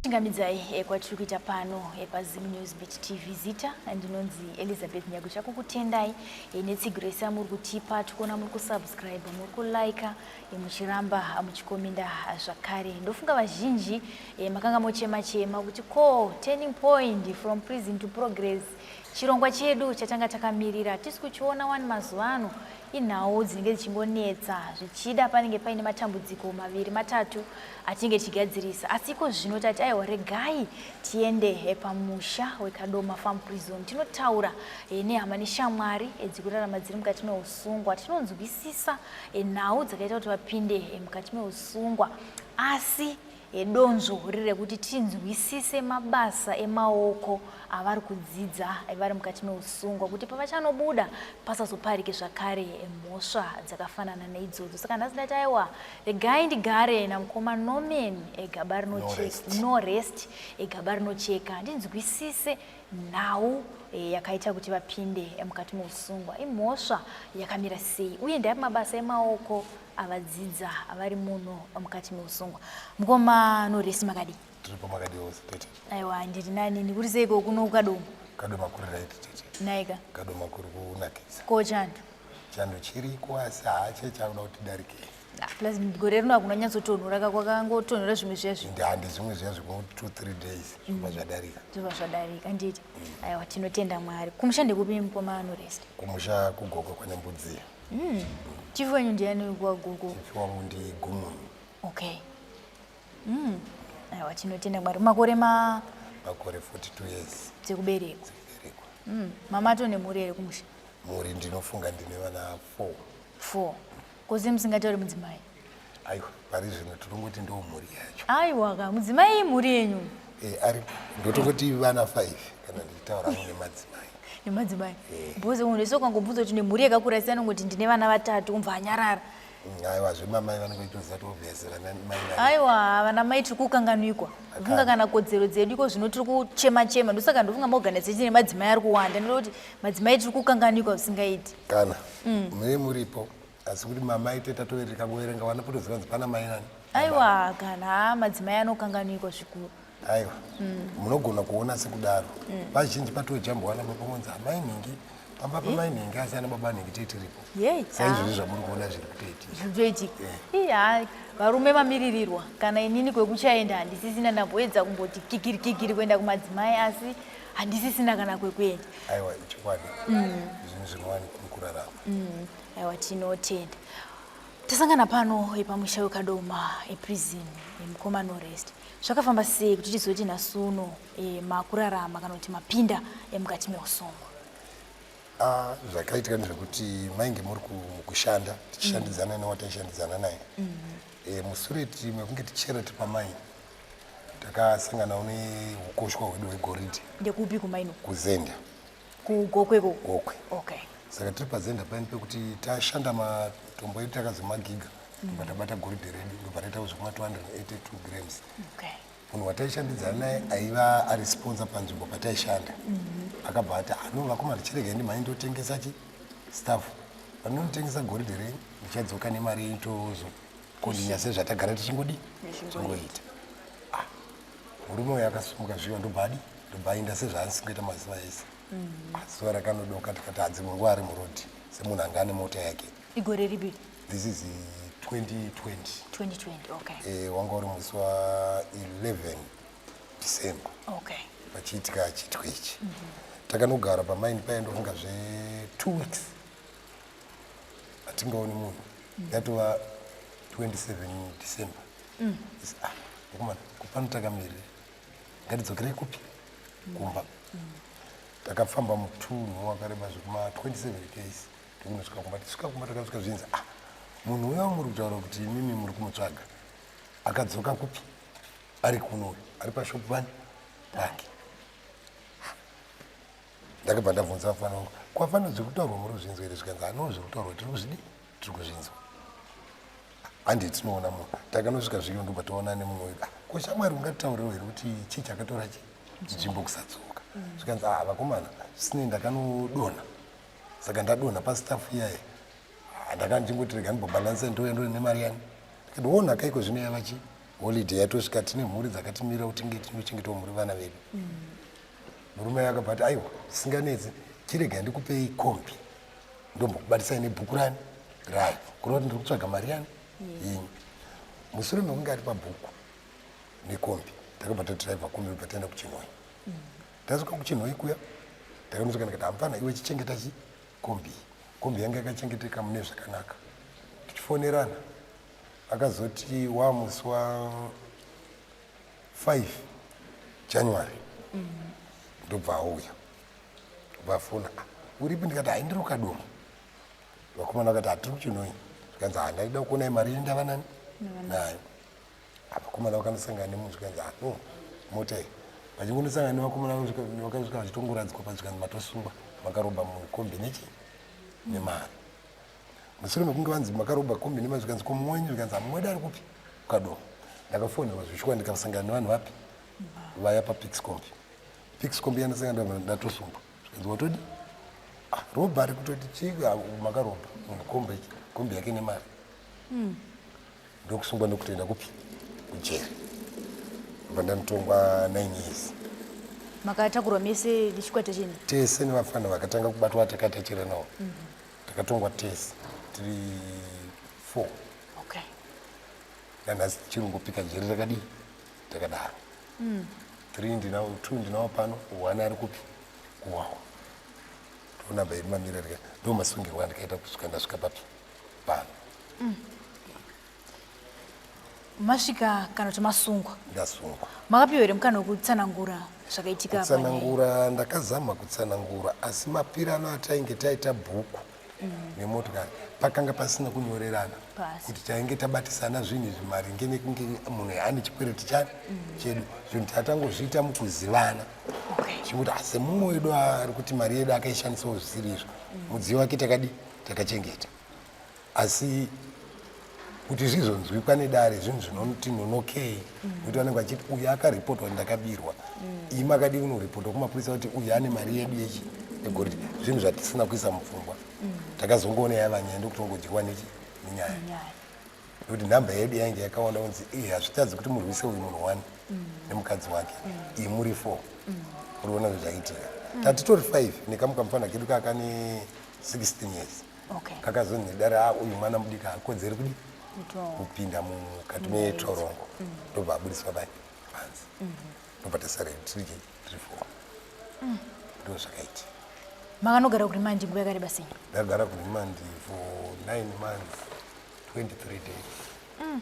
Chingamidzai eh, kwatiri kuita pano eh, paZim News Beat TV. Zita ndinonzi Elizabeth Nyagucha, kukutendai eh, netsigiro yese yamuri kutipa. Tikuona muri kusubscribe, muri kulike, muchiramba muchikominda zvakare. Ndofunga vazhinji makanga mochema chema kuti ko turning point from prison to progress chirongwa chedu chatanga takamirira tisi kuchiona wani mazuva ano. Inhau dzinenge dzichingonetsa, zvichida panenge paine matambudziko maviri matatu atinenge tichigadzirisa, asi iko zvino tati aiwa, regai tiende pamusha weKadoma Farm Prison tinotaura nehama neshamwari dzikurarama dziri mukati meusungwa, tinonzwisisa nhau dzakaita kuti vapinde mukati meusungwa, asi donzvo riri rekuti tinzwisise mabasa emaoko avari kudzidza vari mukati meusungwa kuti pavachanobuda pasazoparike zvakare mhosva dzakafanana neidzodzo. Saka nhasi ndati aiwa, regai ndigare namukoma Norman egaba rinocheka, No Rest egaba rinocheka, ndinzwisise nhau yakaita kuti vapinde mukati meusungwa, imhosva yakamira sei uye ndeapi mabasa emaoko avadzidza vari muno mukati meusungwa. Mukoma Noresi, makadii? Tiripo, makadii wose tete? Aiwa, ndiri nani. Ndikuri seiko kuno kuKadoma? Kadoma kuri right tete. Naika. Kadoma kuri kunakidza. Ko chando? Chando chiriko, asi hache chakuda kuti darikei. Plus gore rino hakuna nyatsotonhora ka, kwakangotonhora zvimwe zviya zvi. Handi zvimwe zviya zveku 2 3 days zvobva zvadarika. Zvobva zvadarika, nditi. Aiwa, tinotenda Mwari. Kumusha ndekupi, mukoma Norest? Kumusha kuGokwe kwaNyambudziya. Chief wenyu ndiani kwaGokwe? Chief wangu ndiGumunyu. Okay. Aiwa, tinotenda Mwari. Makore ma Makore 42 years. Dzekuberekwa? Dzekuberekwa. Mama ato nemhuri here kumusha? Mhuri, ndinofunga ndine vana 4. 4. Kozi musingatauri mudzimai? Aiwa, pari zvino tinongoti ndo mhuri yacho. Aiwa ka, mudzimai imhuri yenyu. Ari ndotongoti vana 5 kana ndichitaura hangu nemadzimai. Nemadzimai, because munhu wese ukangobvunza kuti nemhuri yakakura sei, anongoti ndine vana vatatu, umva anyarara. Aiwa, zvemamai vanenge vachitoziva kuti obviously vana mai Aiwa, vana mai tiri kukanganikwa. Funga kana kodzero dzedu iko zvino tiri kuchema chema. Ndosaka ndofunga maorganization emadzimai ari kuwanda, ndinoda kuti madzimai tiri kukanganikwa zvisingaiti. Kana mune muripo, asi kuti mamai teta tovereka kuverenga vana potoziva kunzi pana mai nani. Aiwa kana, ha, madzimai anokanganikwa zvikuru. Aiwa, munogona kuona sekudaro. Vazhinji patojambwa vana baba monzi amai nhingi pamba pamai nhingi, asi ana baba nhingi tei tiripo. Saizvozvi zvamuri kuona zviri kutoitika. Zviri kutoitika. Iya, varume mamiririrwa. Kana inini kwekuchaenda handisisina. Ndamboedza kumboti kikiri kikiri kuenda kumadzimai, asi handisisina kana kwekuenda. Aiwa, ichokwadi, zvinhu zvinowanikwa mukurarama. Aiwa, tinotenda. Tasangana pano pamusha weKadoma eprison. Mukoma Norest, zvakafamba sei kuti tizoti nhasi uno makurarama kana kuti mapinda mukati meusungwa? Ah, zvakaitika ndezvekuti mainge muri mukushanda tichishandidzana newataishandidzana naye. Musure mekunge tichera tiri pamaini, takasanganawo neukoshwa hwedu hwegoridhe. Ndekupi kumaino? KuZenda. KuGokweko? Gokwe. Saka tiri paZenda paini pekuti tashanda matombo edu, takazomagiga, ndobva tabata goridhe redu, ndobva taita zvekuma 282 grams. Munhu wataishandidzana naye aiva ari sponsor panzvimbo pataishanda akabva ati, "Ano vakomana, chiregai ndimhanye ndotengesa chi stuff. Pandinotengesa goridhe renyu, ndichadzoka nemari yenyu, tozokondinya sezvatagara tichingodi tichingoita." Ah, murume uyu akasumuka zviwa, ndobva adi ndobva aenda sezvaanisingoita mazuva ese. Ah, zuva rakanodoka, tikati hadzimwe nguva ari murodhi semunhu anga ane mota yake. Igore ripi? This is 2020. 2020, okay. Wanga uri musi wa11 December pachiitika chiitiko ichi. Takanogara pamaini paye, ndofunga zve2 weeks hatingaoni munhu. Yatova 27 December. Ah, vakomana, kupano takamirira, ngatidzokerei kupi? Kumba. Takafamba mutunhu wakareba zvekuma 27 ks tikunosvika kumba. Tisvika kumba, takasvika zvinzi, "Ah, munhu uya muri kutaura kuti imimi muri kumutsvaga akadzoka kupi? Ari kuno, ari pashopu pani pake." Ndakabva ndabvunza vafana vangu, "Kwafana, zviri kutaurwa muri kuzvinzwa here?" Zvikanzi, "Ano, zviri kutaurwa tiri kuzvidi, tiri kuzvinzwa." Handei tinoona munhu. Takanosvika zviyo ndobva taona nemumwe wedu. Ah, ko shamwari ungatitaurirewo here kuti chii chakatora chi nzvimbo kusadzoka? Zvikanzi ah vakomana zvisinei ndakanodonha. Saka ndadonha pastaff iyaye. Ah, ndakanga ndichingoti rega ndimbobalansa ndouya ndouya nemari yani. Ndikati wona kaiko zvino yava chi holiday yatosvika tine mhuri dzakatimirira kuti tinge tinochengetawo mhuri vana vedu. Murume akabva ati aiwa zvisinganetsi chiregai ndikupei kombi. Ndombokubatisai nebhuku rani rayo kureva kuti ndiri kutsvaga mari yani yenyu. Mushure mekunge atipa bhuku nekombi takabva tadhiraivha kombi ndobva taenda kuChinhoyi. Tasvika kuChinhoyi kuya takanosvika ndikati hamfana iwe chichengeta chi kombi iyi. Kombi yanga yakachengeteka mune zvakanaka. Tichifonerana akazoti wamusi wa 5 January ndobva auya vafona ah, uripi ndikati hai ndiri kukadoma vakomana vakati hatiri kuchinoi zvikanzi ha ndaida kuonai mari yenyu ndava nani nayo ah, vakomana vakanosangana nemunhu zvikanzi ha no mota iyi vachingondosangana nevakomana vakasvika vachitongoradzikwa pa zvikanzi matosungwa makaroba mukombi nechi nemari mushure mekunge vanzi makaroba kombi nemari zvikanzi ko mumwe wenyu zvikanzi hamumwe wedu ari kupi kukadoma ndakafonerwa zvishuwa ndikasangana nevanhu vapi vaya papix kombi Pix kombi yandasanga ndatosungwa zvikanzi watodi ah, robbery kutoti chii ah, makaromba munhu kombi kombi yake nemari hmm. ndokusungwa ndokutoenda kupi kujeri bva ndanotongwa nine years makatakurwa mese nechikwata chenyu tese nevafana vakatanga kubatwa takatachira nawo mm -hmm. takatongwa tese tiri four okay. nanhasi tichiri kungopika jeri rakadii takadaro mm. three ndinawo two ndinawo pano one ari kupi kuwawa ndonamba iri mamira rika ndo masungirwo andikaita kusvika ndasvika papi pano mm. Masvika kana kuti masungwa? Ndasungwa. Makapiwa here mukana wekutsanangura zvakaitika? Kutsanangura ndakazama kutsanangura asi mapirano atainge taita bhuku nemotokari pakanga pasina kunyorerana kuti tainge tabatisana zvinhu izvi maringe nekunge munhu ane chikwereti chani chedu zvinhu tatangozviita mukuzivana chingoti asi mumwe wedu ari kuti mari yedu akaishandisawo zvisiri izvo mudziyo wake takadi takachengeta asi kuti zvizonzwikwa nedare zvinhu zvinoti nonokei nekuti vanenge vachiti uyu akaripotwa kuti ndakabirwa imi akadii kunoripotwa kumapurisa kuti uyu ane mari yedu yechi yegoridhe zvinhu zvatisina kuisa mupfungwa takazongoona yava nyaya ndokutongodyiwa nechi nenyaya nekuti nhamba yedu yainge yakawanda kunzi iye hazvitadzi kuti murwise uyu munhu one nemukadzi wake iyi muri four uriona zvaitika tatitori five nekamukamufana kedu kakane 16 years okay. Kakazonzi dare a ah, uyu mwana mudiki haakodzeri kudi kupinda mukati metorongo ndobva abudiswa pai panze ndobva tasara tiri tiri four ndo zvakaiti makanogara kurimandi nguva yakareba sei ndakagara kurimandi for 9 months 23 days mm.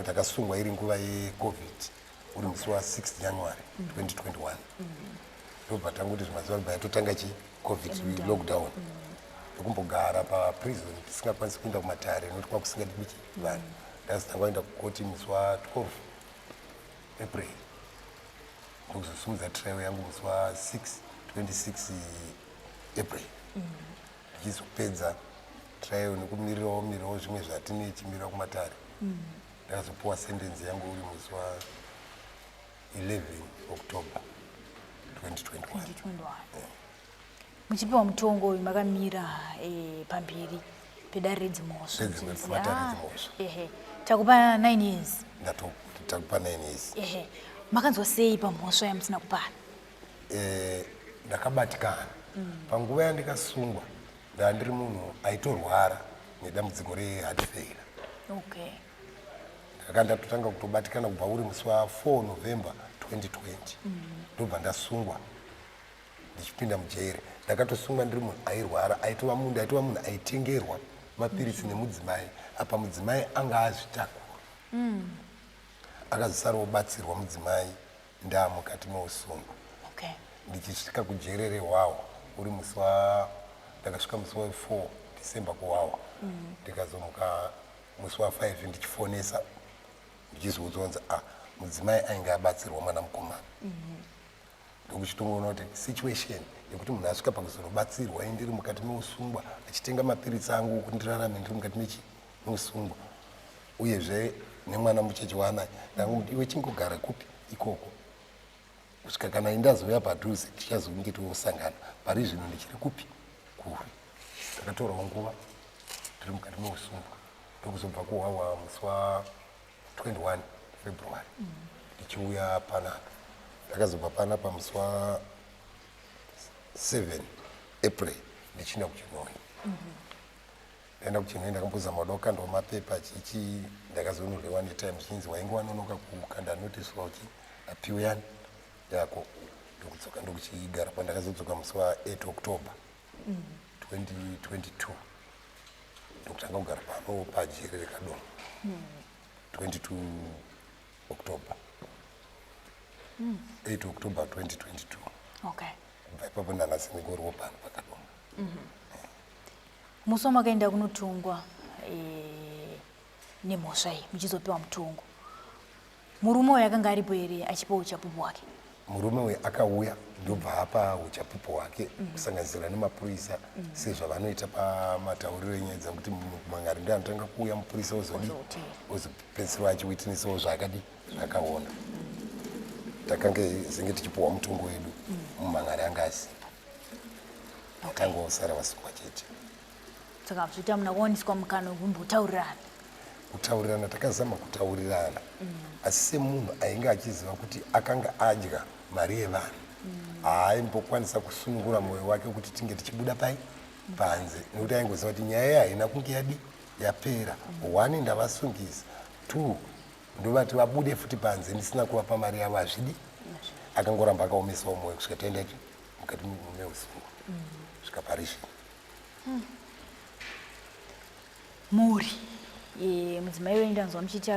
takasungwa iri nguva yecovid uri musi wa 6 January 2021 ndobva tangoti zvimazuva bva yatotanga chi covid lockdown ndokumbogara paprison tisingakwanisi kuenda kumatare nokuti kwakusingadi kuchi vanhu ndazotanga kuenda kukoti musi wa 12 April ndokuzosimudza trial yangu musi wa 6 26 April ndichizopedza trial nekumirirawo mirirawo zvimwe zvatine chimirira kumatare Ndakazopuwa sentence yangu uri musi wa 11 October 2021. 2021. Yeah. Muchipiwa mutongo uyu makamira eh, pamberi pedare redzimhosva. Matare edzimhosva. Ah, ehe. Takupa 9 years. Takupa 9 years. Ehe. Makanzwa sei pamhosva yamusina kupara? Eh, ndakabatikana. Panguva yandikasungwa ndandiri munhu aitorwara nedambudziko reheart failure. Okay. Ndakanga ndatotanga kutobatikana kubva uri musi wa 4 November 2020 ndobva ndasungwa ndichipinda mujeri. Ndakatosungwa ndiri munhu airwara aitova munhu aitova munhu aitengerwa mapiritsi nemudzimai apa mudzimai anga azvitakura. Akazosara obatsirwa mudzimai ndamukati meusungwa. Okay. Ndichisvika kujere rehwahwa uri musi wa ndakasvika musi wa 4 December kuhwahwa ndikazomuka musi wa 5 ndichifonesa ndichizoudzwa kunzi ah mudzimai ainge abatsirwa mwana mukomana ndokuchitongoona kuti situation yekuti munhu asvika pakuzonobatsirwa ini ndiri mukati meusungwa achitenga mapiritsi angu kuti ndirarame ndiri mukati mechi meusungwa. Uyezve nemwana mucheche waanaye ndangomuti iwe chingogara kupi ikoko kusvika kana indazouya padhuze tichazonge tosangana. Pari zvino ndichiri kupi kure. Takatorawo nguva tiri mukati meusungwa ndokuzobva kuhwahwa musi wa 21 February ndichiuya panapa. Ndakazobva panapa musi wa 7 April ndichienda kuChinhoyi. Ndaenda kuChinhoyi ndakambozama kuda kukandawo mapepa chichi ndakazonorewa netime zvichinzi wainge wanonoka kukanda notice uchi apiwe yani yako ndokudzoka ndokuchigara pandakazodzoka musi wa 8 October 2022 ndokutanga kugara pano pajeri rekadoma 22 October 8 October 2022. Okay. Kubva ipapo ndanhasi ndingoriwo pano pakadoma. Musi wamakaenda kunotongwa eh, nemhosva iyi muchizopiwa mutongo, murume uyu akanga aripo here achipa uchapupu hwake? Murume uyu akauya ndobva apa uchapupu hwake kusanganisira nemapurisa sezvavanoita pamatauriro enyaya dzakuti mangari ndiye anotanga kuuya mupurisa ozodii ozopedzisira achiwitnessawo zvaakadii zvakaona. Takange zenge tichipuhwa mutongo wedu mumangari anga asipo, takangosara vasungwa chete. Saka zviita muna kuwaniswa mukana wekumbotaurirana? Kutaurirana takazama kutaurirana asi semunhu ainge achiziva kuti akanga adya mari yevanhu haaimbokwanisa kusunungura mwoyo wake kuti tinge tichibuda pai panze nekuti aingoziva kuti nyaya iyi haina kunge yadi yapera. One, ndavasungisa. Two, ndovati vabude futi panze ndisina kuvapa mari yavo hazvidi. Akangoramba akaomesawo mwoyo kusvika taenda mukati meusungwa kusvika pari zvino. Mhuri mudzimai wenyu ndanzwa muchiti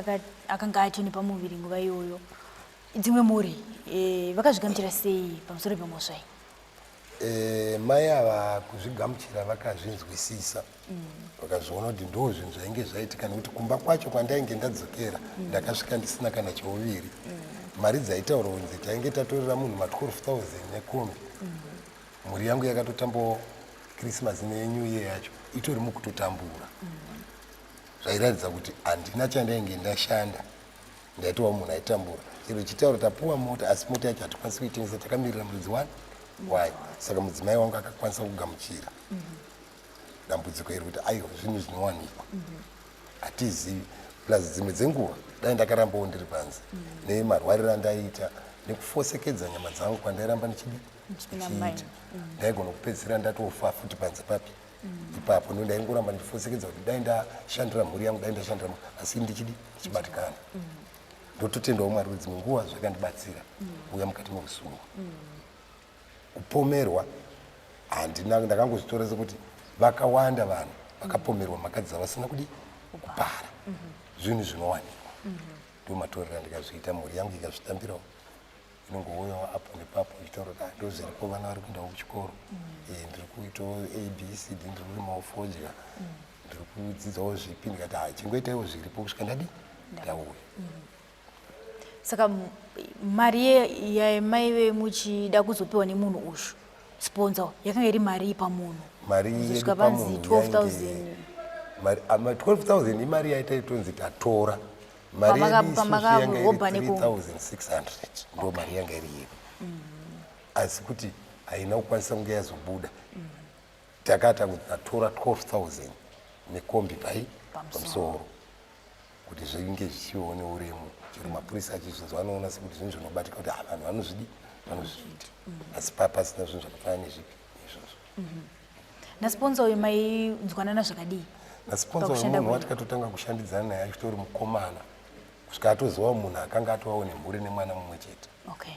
akanga atone pamuviri nguva iyoyo. Dzimwe mhuri vakazvigamuchira sei pamusoro pemhosva iyi? Mai ava kuzvigamuchira vakazvinzwisisa, vakazviona kuti ndo zvinhu zvainge zvaitika nekuti kumba kwacho kwandainge ndadzokera ndakasvika ndisina kana chouviri. Mari dzaitaurwa kunzi tainge tatorera munhu ma 12,000 nekombi. Mhuri yangu yakatotambawo Christmas neNew Year yacho itori mukutotambura. Zvairatidza kuti handina chandainge ndashanda, ndaitova munhu aitambura. Chero chitaura tapuwa mota asi mota yacho hatikwanisi kuitengesa takamirira muridzi wani wayo. Saka mudzimai wangu akakwanisa kugamuchira dambudziko iri kuti aiwa zvinhu zvinowanikwa hatizivi. Plus dzimwe dzenguva dai ndakarambawo ndiri panze nemarwariro andaiita nekufosekedza nyama dzangu kwandairamba ndichidi ndichiita ndaigona kupedzisira ndatofa futi panze papi ipapo no ndaingoramba ndichifosekedza kuti dai ndashandira mhuri yangu, dai ndashandira asi ndichidi ndichibatikana. Ndototendawo Mwari kuti dzimwe nguva zvakandibatsira kuuya mukati meusungwa. Kupomerwa handina, ndakangozvitora sekuti vakawanda vanhu vakapomerwa mhaka dzavasina kudi kupara. Zvinhu zvinowanikwa, ndomatorero andikazviita. Mhuri yangu ikazvitambirawo, inongouyawo apo nepapo ichitaura kuti ndo zviripo, vana vari kuendawo kuchikoro, ndiri kuitawo ABCD, ndiri kurimawo fodya, ndiri kudzidzawo zvipi. Ndikati ha chingoitaiwo zviripo kusvika ndadi ndauya. Saka mari yamaive muchida kuzopiwa nemunhu uyu sponsor yakanga iri mari pamunhu? Mari Kuzosvika panzi 12,000. 12,000 imari yaita itonzi tatora. Mari yedu isusu yanga iri 3600, ndo mari yanga iri yedu, asi kuti haina kukwanisa kunge yazobuda. Takata kuti tatora 12,000 nekombi pai pamusoro kuti zvinge zvichivawo neuremu. Chero mapurisa achizvinzwa anoona sekuti zvinhu zvinobatika kuti vanhu vanozvidi vanozviita, asi pasina zvinhu zvakafanana nezvipi izvozvo. Nasponsor uyu mainzwanana zvakadii? Nasponsor uyu munhu watikatotanga kushandidzana naye achitori mukomana kusvika atozivawo munhu akanga atovawo nemhuri nemwana mumwe chete. Okay.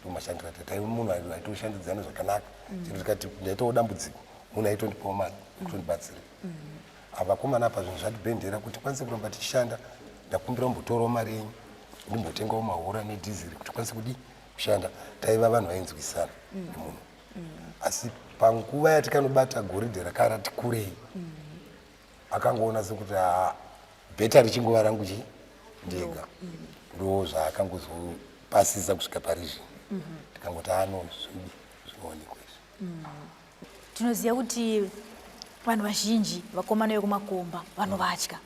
Ndomashandira taive munhu aitoshandidzana zvakanaka. Chero tikati ndaitawo dambudziko munhu aitondipawo mari ekutondibatsira. Avakomana apa zvinhu zvatibhendera kuti tikwanise kuramba tichishanda, ndakumbira kumbotorawo mari yenyu ndimbotengawo mahora nedhiziri kuti tikwanise kudii kushanda. Taiva vanhu vainzwisana nemunhu, asi panguva yatikanobata goridhe rakarati kurei akangoona sekuti haa bheta richingova rangu chi ndega. Ndo zvaakangozopasisa kusvika pari zvino. Tikangoti ano zvidi zvinowanikwa izvi. Tinoziva kuti vanhu vazhinji vakomana vekumakomba vanovatya.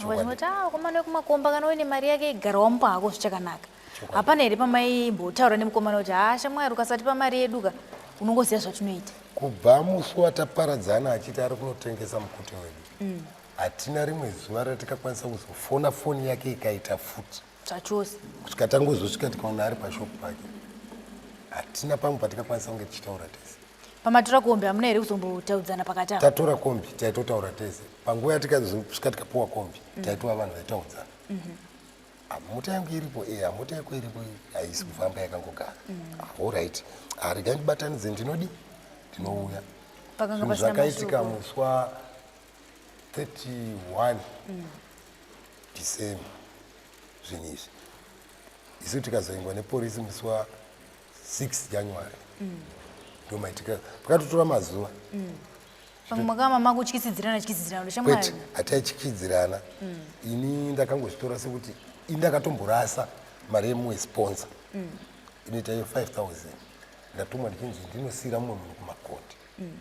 Vachingoti ah, mukomana wekumakomba kana uine mari yake igara wamupa hako zvichakanaka. Hapana here pamaimbotaura nemukomana kuti haa shamwari ukasatipa mari yedu ka unongoziva zvatinoita. Kubva musi wataparadzana achiti ari kunotengesa mukute wedu mm. Hatina rimwe zuva ratikakwanisa kuzofona foni yake ikaita futi zvachose kusvika tangozosvika tikaona ari pashopu pake. Hatina pamwe patikakwanisa kunge tichitaura tese. Pamatora kombi hamuna here kuzombotaudzana pakati apa? Tatora kombi taitotaura tese. Panguva yatikazosvika tikapuwa kombi mm. taitova vanhu vaitaudzana. Mm -hmm. Ah, mota yangu iripo eya, eh, mota yako iripo haisi kufamba yakangogara. Mm. Ah, alright. Ah, regai ndibatanidze ndinodi ndinouya. Pakanga pasina zvakaitika musi wa 31 mm. December zvinhu izvi isu tikazoingwa nepolisi musi wa 6 January mm. ndomaitika pakatotora mazuva mm. pamwe makama makutyisidzirana tyisidzirana shamwari kwete hataityisidzirana mm. ini ndakangozvitora sekuti ini ndakatomborasa mari yemumwe sponsor mm. inoita iyo 5000 ndatumwa ndichinzi ndinosiira mumwe munhu kumakondi mm.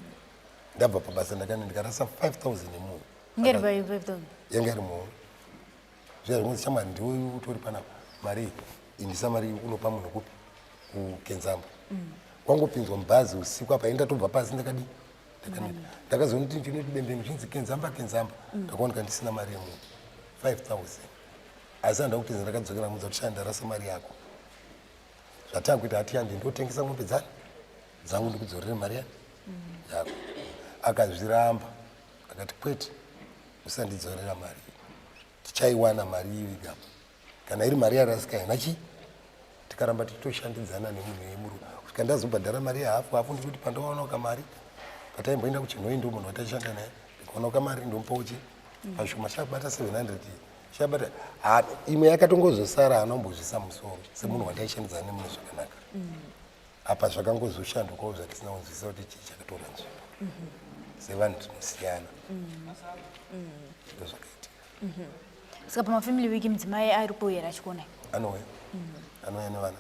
ndabva pabasa ndakani ndikarasa 5000 yemunhu yanga iri muhomwe zviya zvinonzi shamwari ndiwe utori panapa mari iyi indisa mari unopa munhu kupi kukenzamba mm. kwangopinzwa mubhazi usiku apa ini ndatobva pasi ndakadii ndakazoona kuti ndinoti bembeni zvinzi kenzamba kenzamba mm. ndakaoneka ndisina mari yemunhu 5000 asi handa kupinza ndakadzokera mudza kuti shandarasa mari yako zvatakuita hati yandi ndotengesa mombe dzani dzangu ndikudzorere mari yani mm. yako akazviramba akati kwete usandidzorera mari tichaiwana mari iyo igapa kana iri mari yarasika haina chii tikaramba tichitoshandidzana nemunhu yemuru kusvika ndazobhadhara mari yehafu hafu ndikuti pandaonawo kamari pataimboenda kuchinhoi ndo munhu wataishanda naye ndikaonawo kamari ndomupawo chi mm. pashoma chabata 700 chabata imwe yakatongozosara haana kumbozvisa musoro semunhu wataishandidzana nemunhu zvakanaka mm. Apa zvakangozoshandukawo zvatisina kunzwisisa kuti chii chakatora nzvimbo. Mhm. Sevanhu tinosiyana. Mhm. Ndo zvakaitika. Mhm. Saka pamafamily week mudzimai ari kuuya here achikuonai? Anouya. Anouya nevana.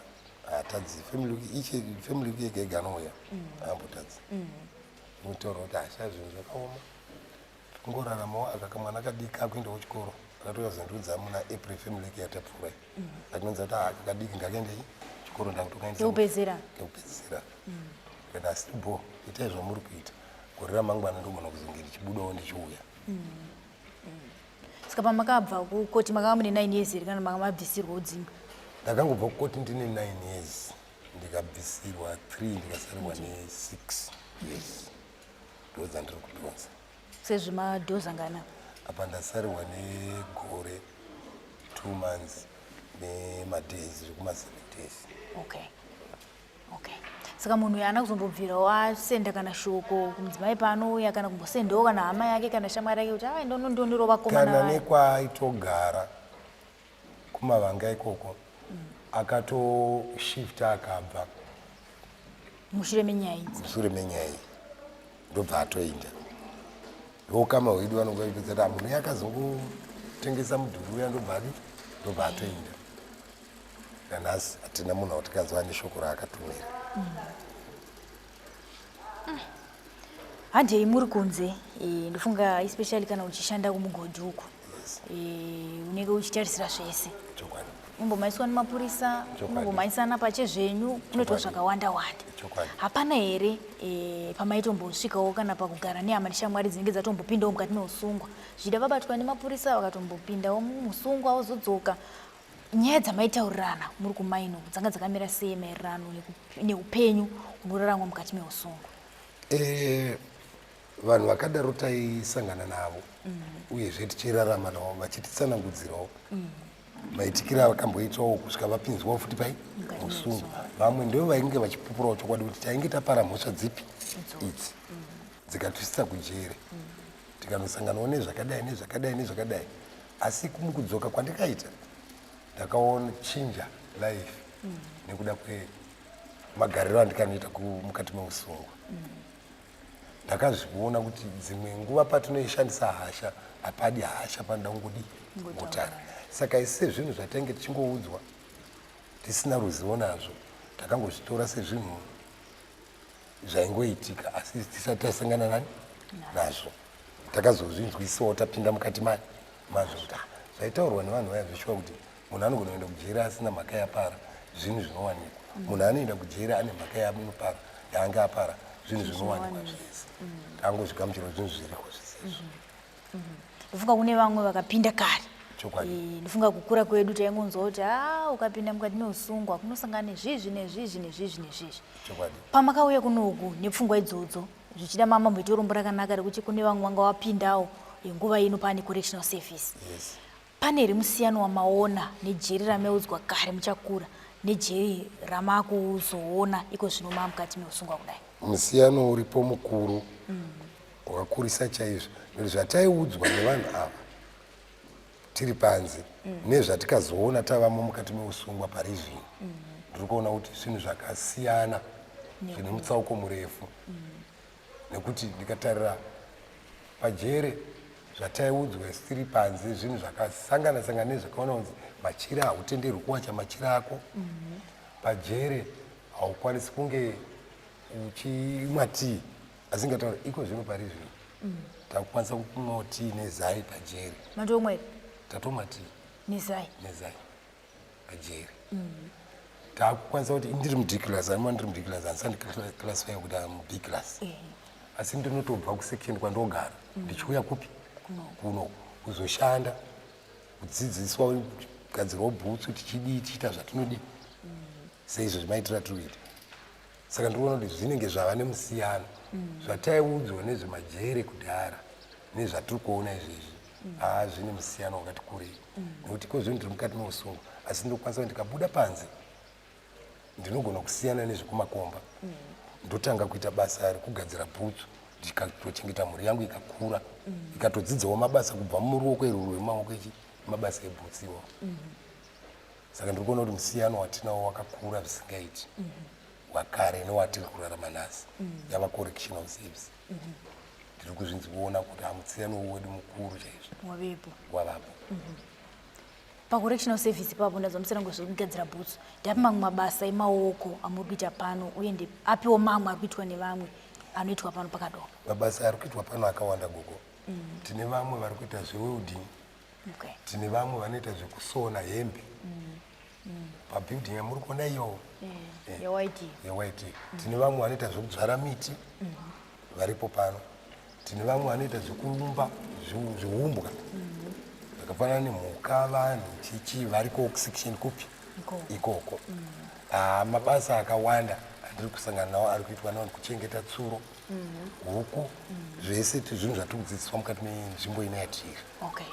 Haatadzi. Family week ichi family week yega yega anouya. Haambotadzi. Unotaura kuti hasha zvinhu zvakaoma. Kungoraramawo aka kamwana kadiki kakuendawo chikoro akatokazondiudza muna April family week yatapfuura iyi. Mm. Atinonzi ati aka kadiki ngakaendei chikoro ndakutokaendesa kekupedzisira. Kekupedzisira. Mm. Ndikati asi bho itai zvamuri kuita. Gore ramangwana ndogona kuzonge ndichibudawo ndichiuya. Mm. Mm. Saka pamakabva kukoti makanga mune 9 years here kana makanga mabvisirwa udzimba? Ndakangobva kukoti ndine 9 years ndikabvisirwa 3 ndikasarirwa ne 6 years. Ndodzandiri kudhonza. Sezvemadhoza ngana? Apa ndasarirwa negore 2 months nemadays zvekuma 7 days. Okay. Okay. Saka munhu uyu haana kuzombobvirawo asenda kana shoko kumudzimai paanouya kana kumbosendawo kana hama yake kana shamwari yake kuti ah ndonondondirova vakomana Kana nekwaaitogara kumavanga ikoko mm. akatoshifta akabva mushure menyaya idzi mushure menyaya iyi ndobva atoinda veukama hwedu vanonga vachipedza kuti ah, munhu uya akazongotengesa mudhuri uya ndobva adi ndobva atoinda nanhasi hatina munhu watikanzwa ane shoko raakatumira mm. mm. Handei muri kunze e, ndofunga especially kana uchishanda kumugodhi uku e, unenge uchitarisira zvese unombomaiswa nemapurisa unombomaisana pachezvenyu kunoitwa zvakawanda wanda hapana here e, pamaitombosvikawo kana pakugara nehama neshamwari dzinenge dzatombopindawo mukati meusungwa zvichida vabatwa nemapurisa vakatombopindawo mumusungwa vozodzoka nyaya dzamaitaurirana muri kumaini uku dzanga dzakamira sei maererano neupenyu hunoraramwa mukati meusungwa eh, vanhu vakadaro taisangana navo mm. uyezve tichirarama navo vachititsanangudzirawo mm. maitikiro avakamboitawo kusvika vapinzwawo futi pai musungwa vamwe ndivo vainge vachipupurawo chokwadi kuti tainge tapara mhosva dzipi idzi mm. dzikatisisa kujere mm. tikanosanganawo nezvakadai nezvakadai nezvakadai asi mukudzoka kwandikaita ndakaona chinja life mm. nekuda kwemagariro andikanoita mukati meusungwa mm. ndakazviona kuti dzimwe nguva patinoishandisa hasha hapadi hasha panoda kungodii ngotara saka isi sezvinhu zvatainge tichingoudzwa tisina ruzivo nazvo takangozvitora sezvinhu zvaingoitika asi tisati tasangana nani nazvo takazozvinzwisiwawo tapinda mukati mani Mazvo kuti ah, zvaitaurwa nevanhu vaya zveshuwa kuti munhu anogona kuenda kujeri asina mhaka yapara, zvinhu zvinowanikwa. Munhu anoenda kujeri ane mhaka yaanopara, yaange apara, zvinhu zvinowanikwa zvese. Tangozvigamuchira zvinhu zviriko zvese izvo. Ndofunga kune vamwe vakapinda kare. Chokwadi. Ndofunga kukura kwedu taingonzwa kuti a ukapinda mukati meusungwa kunosangana nezvizvi nezvizvi nezvizvi nezvizvi. Chokwadi. Pamakauya kunoku nepfungwa idzodzo, zvichida mama mboita rombo rakanaka rekuti kune vamwe vanga vapindawo nguva ino pane correctional service. Yes. Pane here musiyano wamaona nejeri rameudzwa kare muchakura nejeri ramakuzoona iko zvino maa mukati meusungwa kudai? Musiyano uripo mukuru, wakakurisa chaizvo, nekuti zvataiudzwa nevanhu ava tiri panze nezvatikazoona tavamo mukati meusungwa pari zvino, ndiri kuona kuti zvinhu zvakasiyana zvine mutsauko murefu. Nekuti ndikatarira pajere zvataiudzwa isu tiri panze, zvinhu zvakasangana sangana nezvakaona kunzi machira hautenderwi kuwacha machira ako. Pajere haukwanisi kunge uchimwa tii, asi ngataura iko zvino pari zvino takukwanisa kumwawo tii nezai pajere. Matomwa here? Tatomwa tii nezai. Nezai pajere. Takukwanisa kuti ndiri muD class, anima ndiri muD class, handisandi classify kuti am B class, asi ndinotobva kusection kwandogara ndichiuya kupi? Kuno kuzoshanda, kudzidziswa kugadzirawo bhutsu, tichidii, tichiita zvatinodii seizvo zvimaitira tiri kuita. Saka ndiri kuona kuti zvinenge zvava nemusiyano, zvataiudzwa nezvemajere kudhara nezvatiri kuona izvezvi, haa, zvine musiyano wakati kurei, nekuti ko zvino ndiri mukati meusungwa, asi ndinokwanisa kuti ndikabuda panze ndinogona kusiyana nezvekumakomba, ndotanga kuita basa rekugadzira bhutsu, ndikatochengeta mhuri yangu ikakura, ikatodzidzawo mabasa kubva muruoko irwo rwemaoko ichi mabasa ebhutsu iwawo. Saka ndiri kuona kuti musiyano watinawo wakakura zvisingaiti, wakare newatiri kurarama nhasi yava correctional service. Ndiri kuzvinzi kuona kuti hamusiyano wedu mukuru chaizvo. Wavepo. Wavapo. Pacorrectional service ipapo ndazwa musananguro zvekugadzira bhutsu. Ndapi mamwe mabasa emaoko amuri kuita pano, uye ndeapiwo mamwe ari kuitwa nevamwe anoitwa pano pakadoma? Mabasa ari kuitwa pano akawanda, gogo. Tine vamwe vari kuita zvewelding. Tine vamwe vanoita zvekusona hembe pabuilding yamuri kuona iyo. Yewhite. Yewhite. Tine vamwe vanoita zvekudzvara miti varipo pano. Tine vamwe vanoita zvekuumba zviumbwa zvakafanana nemhuka, vanhu, chichi, variko kusection kupi? Ikoko. Ah, mabasa akawanda andiri kusangana nawo ari kuitwa nawo, kuchengeta tsuro, huku, zvese zvinhu zvatiri kudzidziswa mukati menzvimbo ino yatiri. Okay,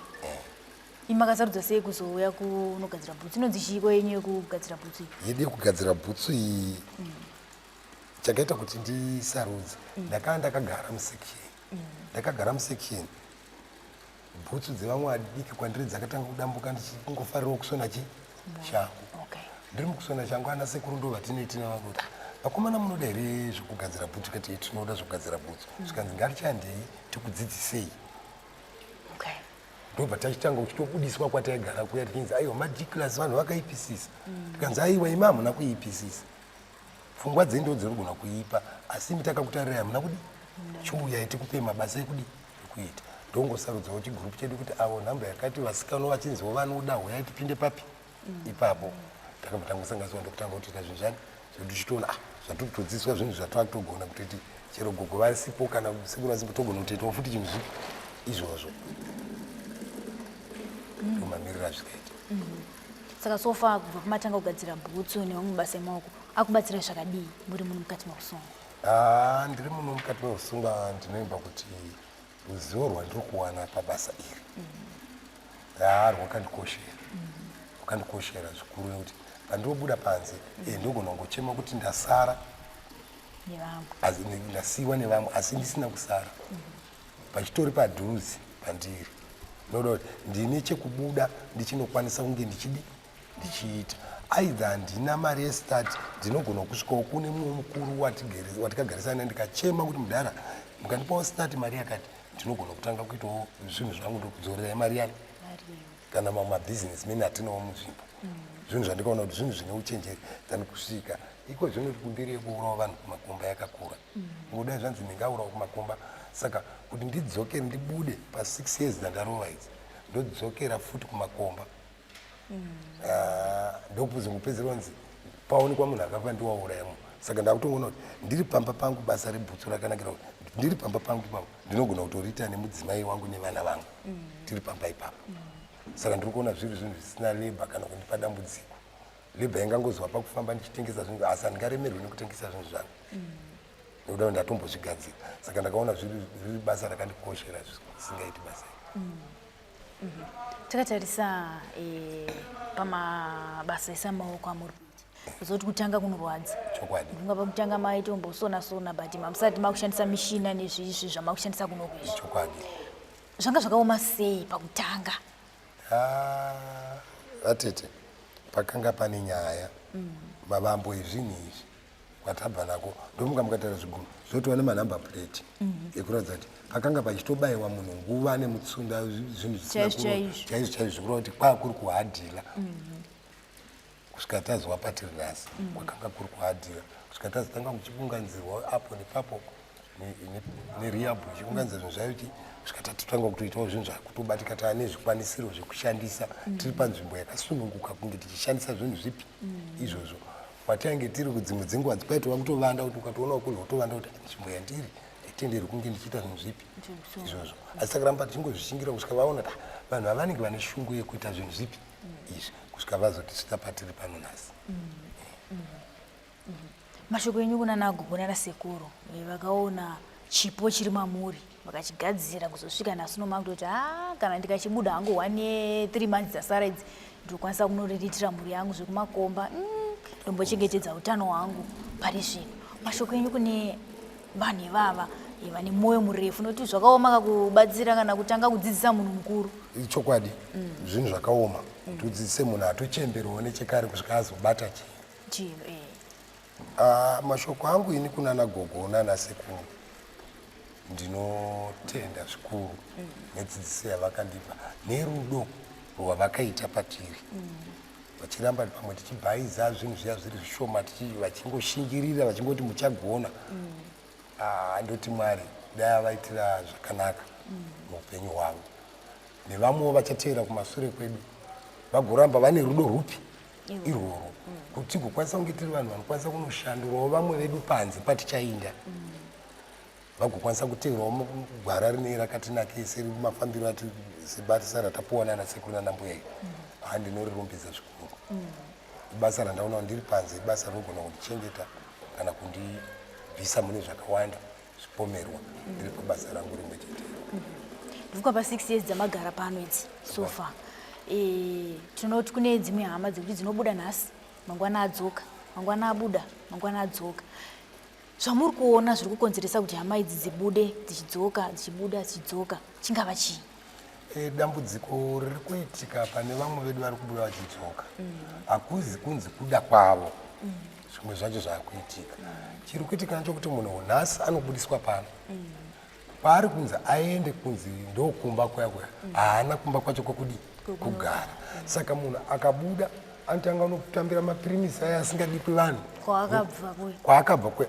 imakasarudza sei kuzouya kunogadzira bhutsu? Inonzi chiiko yenyu yekugadzira bhutsu iyi? Yedu yekugadzira bhutsu iyi, chakaita kuti ndisarudze, ndakanga ndakagara musection, ndakagara musection, bhutsu dzevamwe vadiki kwandiri dzakatanga kudambuka, ndichingofarirawo kusona chi shangu. Ndiri mukusona shangu, ana sekuru ndo vatinoitina vakuti, "Vakomana, munoda here zvekugadzira bhutsu?" Kati, "Tinoda zvekugadzira bhutsu." Zvikanzi, "Ngatichandei tikudzidzisei." Ndobva tachitanga kuchitobudiswa kwataigara kuya, tichinzi, "Aiwa, maD class vanhu vakaipisisa." Tikanzi, "Aiwa, imi hamuna kuipisisa, pfungwa dzenyu ndo dzinogona kuipa, asi imi takakutarirai hamuna kudi. Chiuyai tikupei mabasa ekudi ekuita." Ndongosarudzawo chigurupu chedu kuti avo nhamba yakati, vasikana vachinziwo vanoda, huyai tipinde papi ipapo. Takabva tangosanganiswa, ndokutanga kutoita zvinhu zvani zvedu, tichitoona, ah, zvatiri kutodzidziswa zvinhu zvatakutogona kutoti chero gogo vasipo kana sekuru vasipo, togona kutoitawo futi chinhu zvipi izvozvo. Ndomamiriro azvikaita. Saka so far kubva pamatanga kugadzira bhutsu nemamwe mabasa emaoko, akubatsirai zvakadii muri muno mukati meusungwa? Ah, ndiri muno mukati meusungwa, ndinoimba kuti ruzivo rwandiri kuwana pabasa iri, haa, rwakandikoshera, rwakandikoshera zvikuru, nekuti pandinobuda panze ndogona kungochema kuti ndasara nevamwe, ndasiyiwa nevamwe, asi ndisina kusara, pachitori padhuze pandiri. Noda kuti ndine chekubuda ndichinokwanisa kunge ndichidi ndichiita, aidha handina mari yestart, ndinogona kusvikawo kune mumwe mukuru watikagarisana, ndikachema kuti, "Mudhara, mukandipawo start mari yakati, ndinogona kutanga kuitawo zvinhu zvangu, ndokudzorerai mari yani." Kana mamwe mabhizinesi atinawo munzvimbo, zvinhu zvandikaona kuti zvinhu zvine uchenjeri than kusvika iko zvino kumbiri yekuurawo vanhu kumakomba yakakura. Ngodai zvanzi ndingaurawo kumakomba, saka kuti ndidzokere ndibude pa6 years dzandarova idzi. Ndodzokera futi kumakomba. Ah, ndokuzongopedzera kunzi paonekwa munhu akafa ndiwauraya munhu. Saka ndakutongoona kuti ndiri pamba pangu, basa rebhutsu rakanakira kuti ndiri pamba pangu ipapo ndinogona kutoriita nemudzimai wangu nevana vangu tiri pamba ipapo. Saka ndiri kuona zviri zvinhu zvisina labour kana kundipa dambudziko. Labour ingangozwa pakufamba ndichitengesa zvinhu, asi handingaremerwi nekutengesa zvinhu zvangu nekuda kuti ndatombozvigadzira. Saka ndakaona zviri basa rakandikoshera zvisingaiti basa iri. Takatarisa pamabasa ese amaoko amuri kuita, kuzoti kutanga kunorwadza. Chokwadi. Ndinga pakutanga maitombosona sona, but mamusati makushandisa mishina nezvizvi zvamakushandisa kunoku izvi. Chokwadi. Zvanga zvakaoma sei pakutanga? Ah, vatete, pakanga pane nyaya. Mavambo ezvinhu izvi kwatabva nako, ndomuka mukataura zvigumwe zvotova nemanumber plate ekuratidza kuti pakanga pachitobayiwa munhu nguva nemutsunda, zvinhu zvisina Chaizvo, chaizvo. Chaizvo chaizvo, zvikureva kuti kwaa kuri kuhadhila kusvika tazwa patiri nhasi. Kwakanga kuri kuhadhira kusvika tazotanga kuchiunganidzirwa apo nepapo nerehab ichiunganidza zvinhu zvayo kusvika tatotanga kutoitawo zvinhu zvakutobatika, taane zvikwanisiro zvekushandisa tiri panzvimbo yakasununguka kunge tichishandisa zvinhu zvipi izvozvo. Kwatainge tiri kudzimwe dzenguva kwaitova kutovanda, kuti ukatoonawo kunhu wotovanda kuti nzvimbo yandiri haitenderwi kunge ndichiita zvinhu zvipi izvozvo. Asi takaramba tichingozvishingira kusvika vaona kuti ah, vanhu havanenge vane shungu yekuita zvinhu zvipi izvi, kusvika vazotisvitsa patiri pano nhasi. Mashoko enyu kuna nagogo nanasekuru vakaona chipo chiri mamuri, vakachigadzira kuzosvika nhasi nomakutoti a kana ndikachibuda hangu 1 3 months dzasara idzi, ndinokwanisa kunoriritira mhuri yangu zvekumakomba, ndombochengetedza utano hwangu pari zvino. Mashoko enyu kune vanhu ivava vane mwoyo murefu, nokuti zvakaoma kakubatsira kana kutanga kudzidzisa munhu mukuru. Chokwadi, zvinhu zvakaoma kuti udzidzise munhu atochemberewo nechekare kusvika azobata chii chinhu. Ah, mashoko angu ini kunana gogo nana sekuru, ndinotenda zvikuru nedzidziso yavakandipa nerudo rwavakaita patiri, vachiramba pamwe tichibhaiza zvinhu zviya zviri zvishoma, vachingoshingirira vachingoti muchagona. Ah, ndoti Mwari dai avaitira zvakanaka muupenyu hwavo, nevamwewo vachateera kumasure kwedu vagoramba vane rudo rwupi irworwo, kuti tigokwanisa kunge tiri vanhu vanokwanisa kunoshandurawo vamwe vedu panze patichainda, vagokwanisa kuteerawo gwara rinei rakatinakei semafambiro ati sebasa ratapuwa nana sekuru nana mbuya. Ha, ndinorirumbidza zvikuru basa randaona ndiri panze, ibasa rinogona kundichengeta kana kundibvisa mune zvakawanda zvipomerwa ndiri pabasa rangu rimwe chete. Ndikuka pa6 years dzamagara pano idzi so far, tinoti kune dzimwe hama dzekuti dzinobuda nhasi, mangwana adzoka, mangwana abuda, mangwana adzoka. Zvamuri kuona zviri kukonzeresa kuti hama idzi dzibude dzichidzoka, dzichibuda dzichidzoka, chingava chii? Dambudziko riri kuitika pane vamwe vedu vari kubuda vachidzoka, hakuzi kunzi kuda kwavo. Zvimwe zvacho zvaakuitika, chiri kuitika ndechokuti munhu nhasi anobudiswa pano, paari kunzi aende kunzi ndokumba kuya kuya, haana kumba kwacho kwekudi kugara. Saka munhu akabuda anotanga unotambira mapirimisi aya asingadikwi vanhu kwaakabva kuya. Kwaakabva kuya,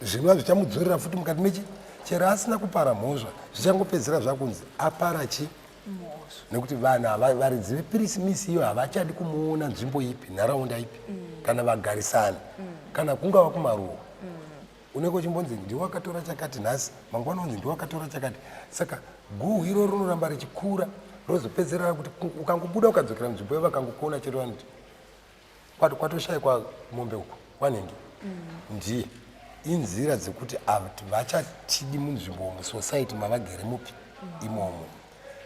zvinova zvichamudzorera futi mukati mechi, chero asina kupara mhosva, zvichangopedzera zvakunzi apara chi mhosva. Nekuti vanhu varidzi vepirisimisi iyo havachadi kumuona nzvimbo ipi, nharaunda ipi, kana vagarisani, kana kungava kumaruwa, unenge uchimbonzi ndiwakatora chakati nhasi, mangwana unzi ndiwakatora chakati. Saka guhu iro rinoramba richikura, rozopedzerera kuti ukangobuda ukadzokera munzvimbo iyo, vakangokuona chero vanoti kwatoshayikwa mombe uko kwanenge ndiye. Inzira dzekuti ati vachatidi munzvimbo musociety mavagere mupi imomo,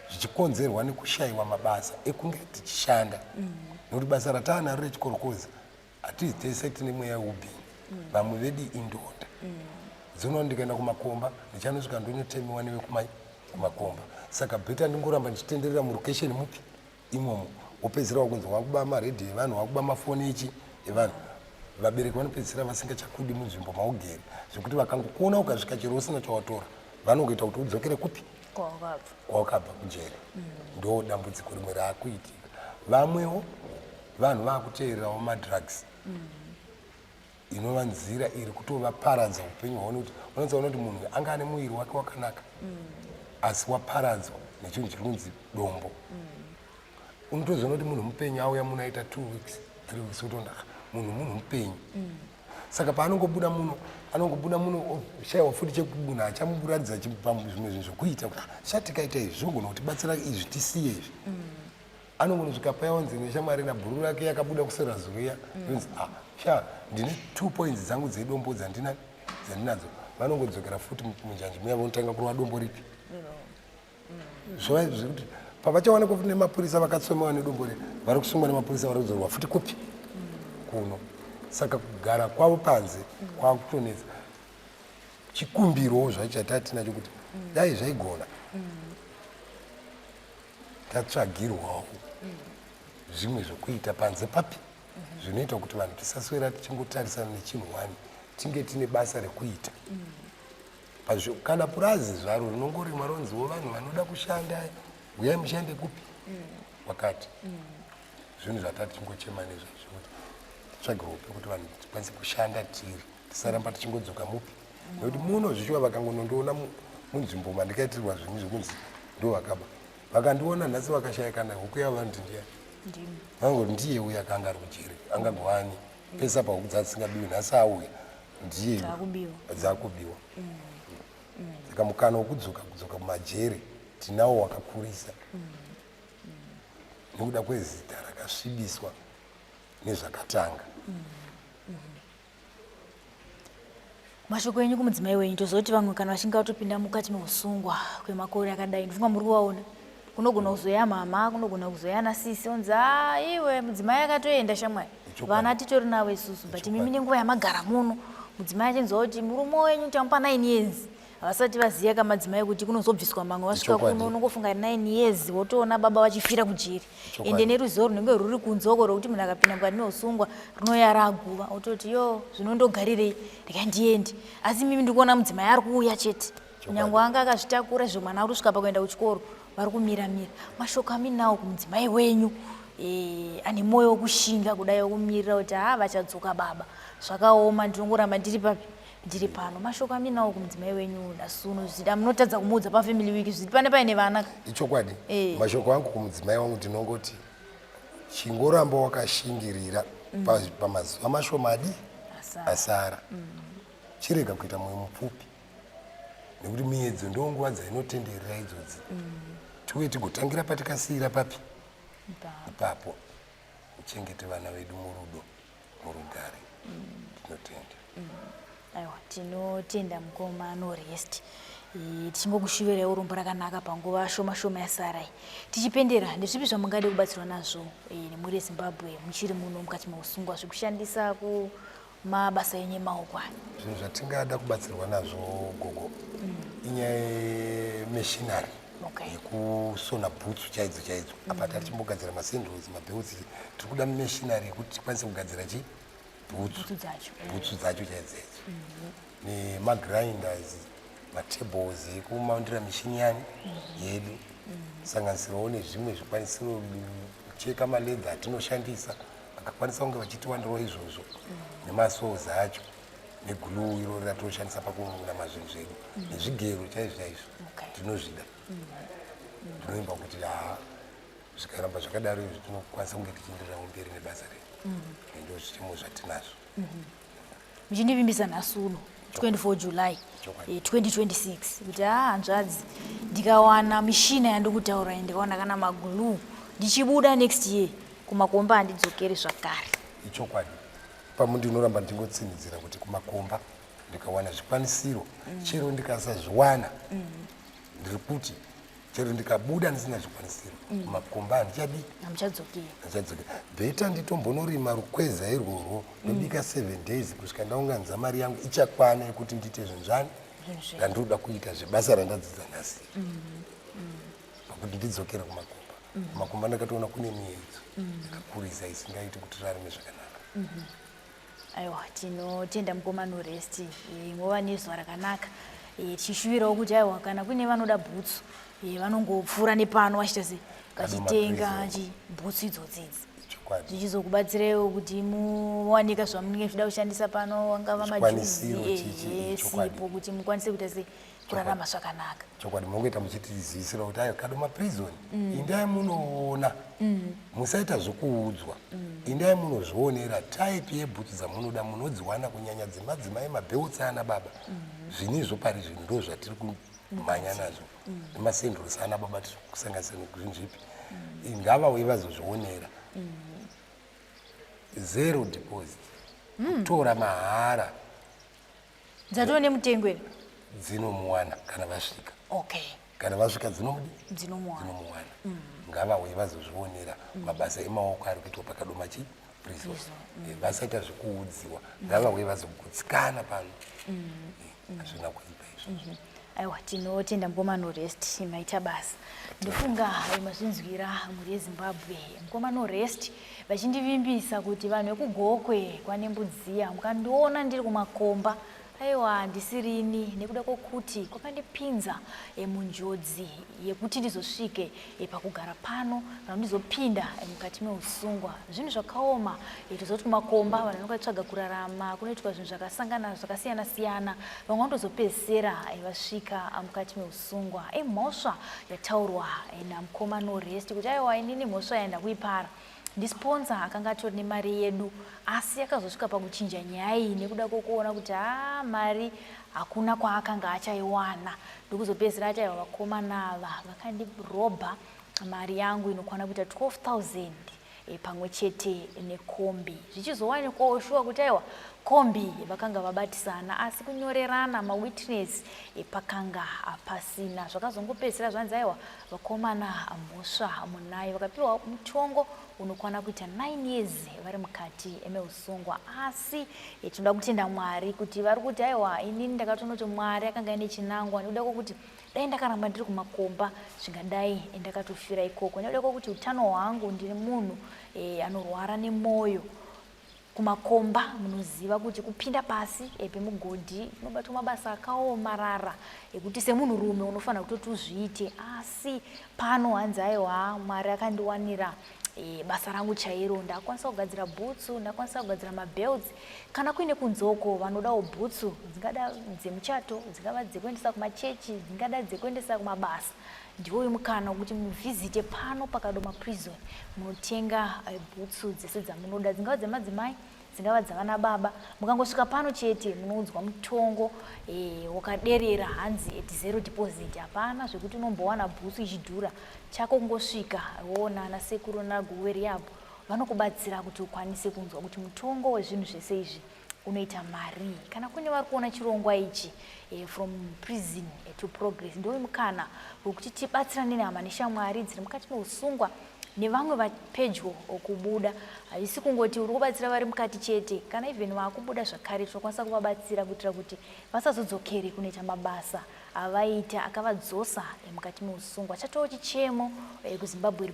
zvichikonzerwa nekushayiwa mabasa ekunge tichishanda, nekuti basa rataanaro rechikorokoza hatizi tese tine mweya weubhinyi. Vamwe vedu indonda dzinoona ndikaenda kumakomba ndichanosvika ndonotemiwa nevekumakomba, saka better ndingoramba ndichitenderera murokesheni mupi imomo. Wopedzisira wakunzi wakuba maredhiyo evanhu, wakuba mafoni echi evanhu. Vabereki vanopedzisira vasingachakudi munzvimbo maugere, zvekuti vakangokuona ukasvika chero usina chawatora, vanongoita kuti udzokere kupi? Kwawakabva. Kwawakabva, kujere. Ndo dambudziko rimwe raakuitika. Vamwewo vanhu vaakuteererawo madrugs, inova nzira iri kutovaparadza upenyu hwavo, nekuti unotsaona kuti munhu anga ane muviri wake wakanaka, asi waparadzwa. Nechinhu chiri kunzi dombo. Unotozoona kuti munhu mupenyu auya muno aita 2 weeks, 3 weeks, wotoona, "Ah, munhu mupenyu." Saka paanongobuda muno, anongobuda muno oshayiwa futi chekubuna achamuratidza zvimwe zvinhu zvokuita kuti, "Ah, sha, tikaita izvi zvinogona kutibatsira izvi, tisiye izvi." Anongonosvika paya onzi neshamwari nabhuru rake yakabuda kusera zuriya, yonzi, "Ah, sha, ndine two points dzangu dzedombo dzandinadzo." Vanongodzokera futi munjanji muya, vonotanga kurova dombo ripi zvova zvekuti pavachawanikwa futi nemapurisa vakatsomewa nedombo ri, vari kusungwa nemapurisa, vari kudzorwa futi kupi? Kuno. Saka kugara kwavo panze kwakutonetsa. Chikumbirowo zvacho chatinacho kuti dai zvaigona tatsvagirwawo zvimwe zvokuita panze papi zvinoita kuti vanhu tisaswera tichingotarisana nechinhu wani, tinge tine basa rekuita. Kana purazi zvaro rinongorimwa, ronziwo vanhu vanoda kushanda uyai mushande kupi wakati. Zvinhu zvatati tichingochema nezvazvo kuti titsvagirwo pekuti vanhu tikwanise kushanda tiri, tisaramba tichingodzoka mupi, nekuti muno zvichiva vakangonondiona munzvimbo mandikaitirwa zvinhu zvekunzi ndo vakaba, vakandiona nhasi vakashaya kana huku yavo, vanoti ndiyani? Ndimi. Vangoti ndiye uya akanga ari kujeri, angagowani pese apa huku dzadzisingabiwi, nhasi auya ndiye. Dzakubiwa. Dzakubiwa. Saka mukana wekudzoka kudzoka kumajere tinawo wakakurisa nekuda kwezita rakasvibiswa nezvakatanga. Mashoko enyu kumudzimai wenyu. Tozoti vamwe kana vachinge vatopinda mukati meusungwa kwemakore akadai, ndifunga muri kuvaona, kunogona kuzoya mama, kunogona kuzoya nasisi, onzi, "A, iwe, mudzimai akatoenda, shamwari." Vana titori navo isusu, but imimi nenguva yamagara muno, mudzimai achinzwa kuti murume wenyu tamupa 9 years, havasati vaziva kamadzimai kuti kunozobviswa mamwe vasvika kuno. Unongofunga 9 years, wotoona baba vachifira kujeri. Ende neruzivo runenge rwuri kunze uko rwekuti munhu akapinda mukati meusungwa rinoyara aguva, ototi, "Yo, zvinondogarirei? Regai ndiende." Asi mimi ndikuona mudzimai ari kuuya chete, nyange anga akazvitakura izvo, mwana ari kusvika pakuenda kuchikoro, vari kumiramira. Mashoko aminawo kumudzimai wenyu ane mwoyo wokushinga kudai, wokumirira kuti ha, vachadzoka baba, zvakaoma, ndinongoramba ndiri papi, ndiri pano. Mashoko aminawo kumudzimai wenyu nhasi uno, zvichida munotadza kumuudza pafamily week, zviti pane paine vana ka? Ichokwadi. Mashoko angu kumudzimai wangu, ndinongoti chingoramba wakashingirira pamazuva mashoma adi Asara. Asara. Chirega kuita mwoyo mupfupi, nekuti miedzo ndo nguva dzainotenderera idzodzi. Tiuye tigotangira patikasiyira papi ipapo, uchengete vana vedu murudo, murugare. Tinotenda. Aiwa, tinotenda mukoma Norest. Tichingokushuvirai urombo rakanaka panguva shoma shoma yasarai. Tichipendera, ndezvipi zvamungade kubatsirwa nazvo nemhuri yeZimbabwe muchiri muno mukati meusungwa, zvekushandisa kumabasa enyu emaoko aya? Zvinhu zvatingada kubatsirwa nazvo, gogo, inyaya yemachinery yekusona bhutsu chaidzo chaidzo. Apa tatichimbogadzira masandals, mabelts. Tiri kuda machinery yekuti tikwanise kugadzira chi bhutsu. Bhutsu dzacho. Bhutsu dzacho chaidzo chaidzo, nemagrinders, matables ekumaundira mishini yani yedu, kusanganisirawo nezvimwe zvikwanisiro, kucheka maleather atinoshandisa. Vakakwanisa kunge vachitiwandirawo izvozvo, nemasaws acho, neglue iro ratinoshandisa pakunama zvinhu zvedu, nezvigero chaizvo chaizvo. Tinozvida. Ndinoimba kuti haa, zvikaramba zvakadaro izvi, tinokwanisa kunge tichiendererawo mberi nebasa redu. Ndo zvichemo zvatinazvo. Muchindivimbisa nhasi uno 24 July 2026 kuti, "Ha, hanzvadzi, ndikawana mishina yandikutaura iyi, ndikawana kana maglue, ndichibuda next year kumakomba handidzokeri zvakare." Ichokwadi. Pamwe ndinoramba ndichingotsinidzira kuti kumakomba ndikawana zvikwanisiro, chero ndikasazviwana, ndiri kuti chero ndikabuda ndisina zvikwanisiro, kumakomba handichadi. Hamuchadzokeri. Handichadzokeri. Better nditombonorima rukweza irworwo, ndobika 7 days kusvika ndaunganidza mari yangu ichakwana yekuti ndiite zvinhu zvani Zvinhu zvenyu. Zvandinoda kuita zvebasa randadzidza nhasi, pakuti ndidzokere kumakomba. Kumakomba ndakatoona kune miedzo yakakurisa isingaiti kuti tirarame zvakanaka. Aiwa, tinotenda mukoma Norest. Mova nezuva rakanaka. Tichishuvirawo kuti aiwa, kana kuine vanoda bhutsu, vanongopfuura nepano vachiita sei, vachitenga bhutsu idzodzi idzi, zvichizokubatsirewo kuti muwanika zvamunenge zvichida kushandisa pano, angava majuzi, Zvikwanisiro, sipo, kuti mukwanise kuita sei. Kurarama zvakanaka. Chokwadi, mungoita muchitizivisira kuti ayo Kadoma Prison, indai munoona, musaita zvokuudzwa, indai munozvionera. Type yebhutsu dzamunoda munodziwana, kunyanya dzemadzimai, mabheutsi ana baba. Zvinizvo pari zvino ndo zvatiri kumhanya nazvo, nemasendurosi ana baba, tiri kusanganisa nezvinhu zvipi. Ngavauye vazozvionera. Zero deposit, kutora mahara. Dzatoo nemutengo here? Dzinomuwana kana vasvika. Kana vasvika dzinomudi Dzinomuwana. Dzinomuwana. Ngavauye vazozvionera mabasa emaoko ari kuitwa paKadoma chi Prison. Vasaita zvekuudziwa, ngavauye vazogutsikana pano. Hazvina kuipa izvozvo. Aiwa, tinotenda mukoma Norest, maita basa. Ndofunga mazvinzwira, mhuri yeZimbabwe, mukoma Norest vachindivimbisa kuti vanhu vekuGokwe kwaNembudziya, mukandiona ndiri kumakomba, aiwa, handisirini, nekuda kwokuti kwakandipinza munjodzi yekuti ndizosvike pakugara pano kana ndizopinda mukati meusungwa. Zvinhu zvakaoma. Toziva kuti kumakomba vanhu vanenge vachitsvaga kurarama, kunoitwa zvinhu zvakasangana zvakasiyana siyana. Vamwe vanotozopedzisira vasvika mukati meusungwa. Imhosva yataurwa namukoma Norest kuti aiwa, inini mhosva yaenda kuipara ndisponsor akanga atori nemari yedu, asi akazosvika pakuchinja nyaya iyi nekuda kwokuona kuti ha, mari hakuna kwaakanga achaiwana, ndokuzopedzisira ati aiwa, vakomana ava vakandirobha mari yangu inokwana kuita 12,000 pamwe chete nekombi. Zvichizowanikwawo shuwa kuti aiwa, kombi vakanga vabatisana, asi kunyorerana mawitness pakanga pasina. Zvakazongopedzisira zvanzi aiwa, vakomana, mhosva munayo. Vakapiwa mutongo unokwana kuita 9 years vari mukati meusungwa. Asi tinoda kutenda Mwari kuti vari kuti aiwa, inini ndakatonoti Mwari akanga aine chinangwa, nekuda kwokuti dai ndakaramba ndiri kumakomba zvingadai ndakatofira ikoko, nekuda kwokuti utano hwangu, ndiri munhu anorwara nemwoyo. Kumakomba munoziva kuti kupinda pasi pemugodhi kunobatwa mabasa akaomarara ekuti semunhurume unofanira kutoti uzviite. Asi pano hanzi aiwa, Mwari akandiwanira basa rangu chairo. Ndakwanisa kugadzira bhutsu, ndakwanisa kugadzira mabelts. Kana kuine kunzoko vanodawo bhutsu, dzingada dzemuchato, dzingava dzekuendesa kumachechi, dzingada dzekuendesa kumabasa, ndiwoyu mukana wekuti muvhizite pano paKadoma Prison, munotenga bhutsu dzese dzamunoda, dzingava dzemadzimai, dzingava dzavana baba. Mukangosvika pano chete munoudzwa mutongo wakaderera, hanzi at zero deposit. Hapana zvekuti unombowana bhutsu ichidhura. Chako kungosvika woona ana sekuru naguweriapo, vanokubatsira kuti ukwanise kunzwa kuti mutongo wezvinhu zvese izvi unoita mari. Kana kune vari kuona chirongwa ichi From Prison to Progress, ndiwo mukana wekuti tibatsirane nehama neshamwari dziri mukati meusungwa nevamwe vapedyo kubuda. Haisi kungoti uri kubatsira vari mukati chete, kana even vaakubuda zvakare tinokwanisa kuvabatsira kuitira kuti vasazodzokere kunoita mabasa avaiita akavadzosa mukati meusungwa. Chatowo chichemo kuZimbabwe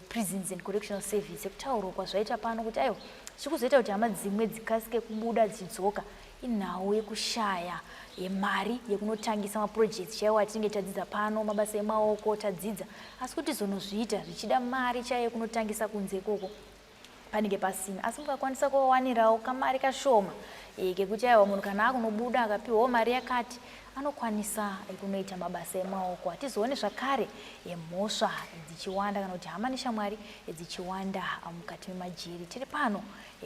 Prisons and Correctional Service ekutaurwa kwazvaita pano kuti aiwa, chikuzoita kuti hama dzimwe dzikasike kubuda dzichidzoka inhau yekushaya yemari yekunotangisa maprojects chaiwo atinenge tadzidza pano, mabasa emaoko tadzidza, asi kuti zonozviita zvichida mari chaiyo yekunotangisa kunze ikoko panenge pasina. Asi mukakwanisa kuvawanirawo kamari kashoma kekuti aiwa, munhu kana akunobuda akapiwawo mari yakati, anokwanisa kunoita mabasa emaoko, hatizooni zvakare mhosva dzichiwanda kana kuti hama neshamwari dzichiwanda mukati memajeri. Tiri pano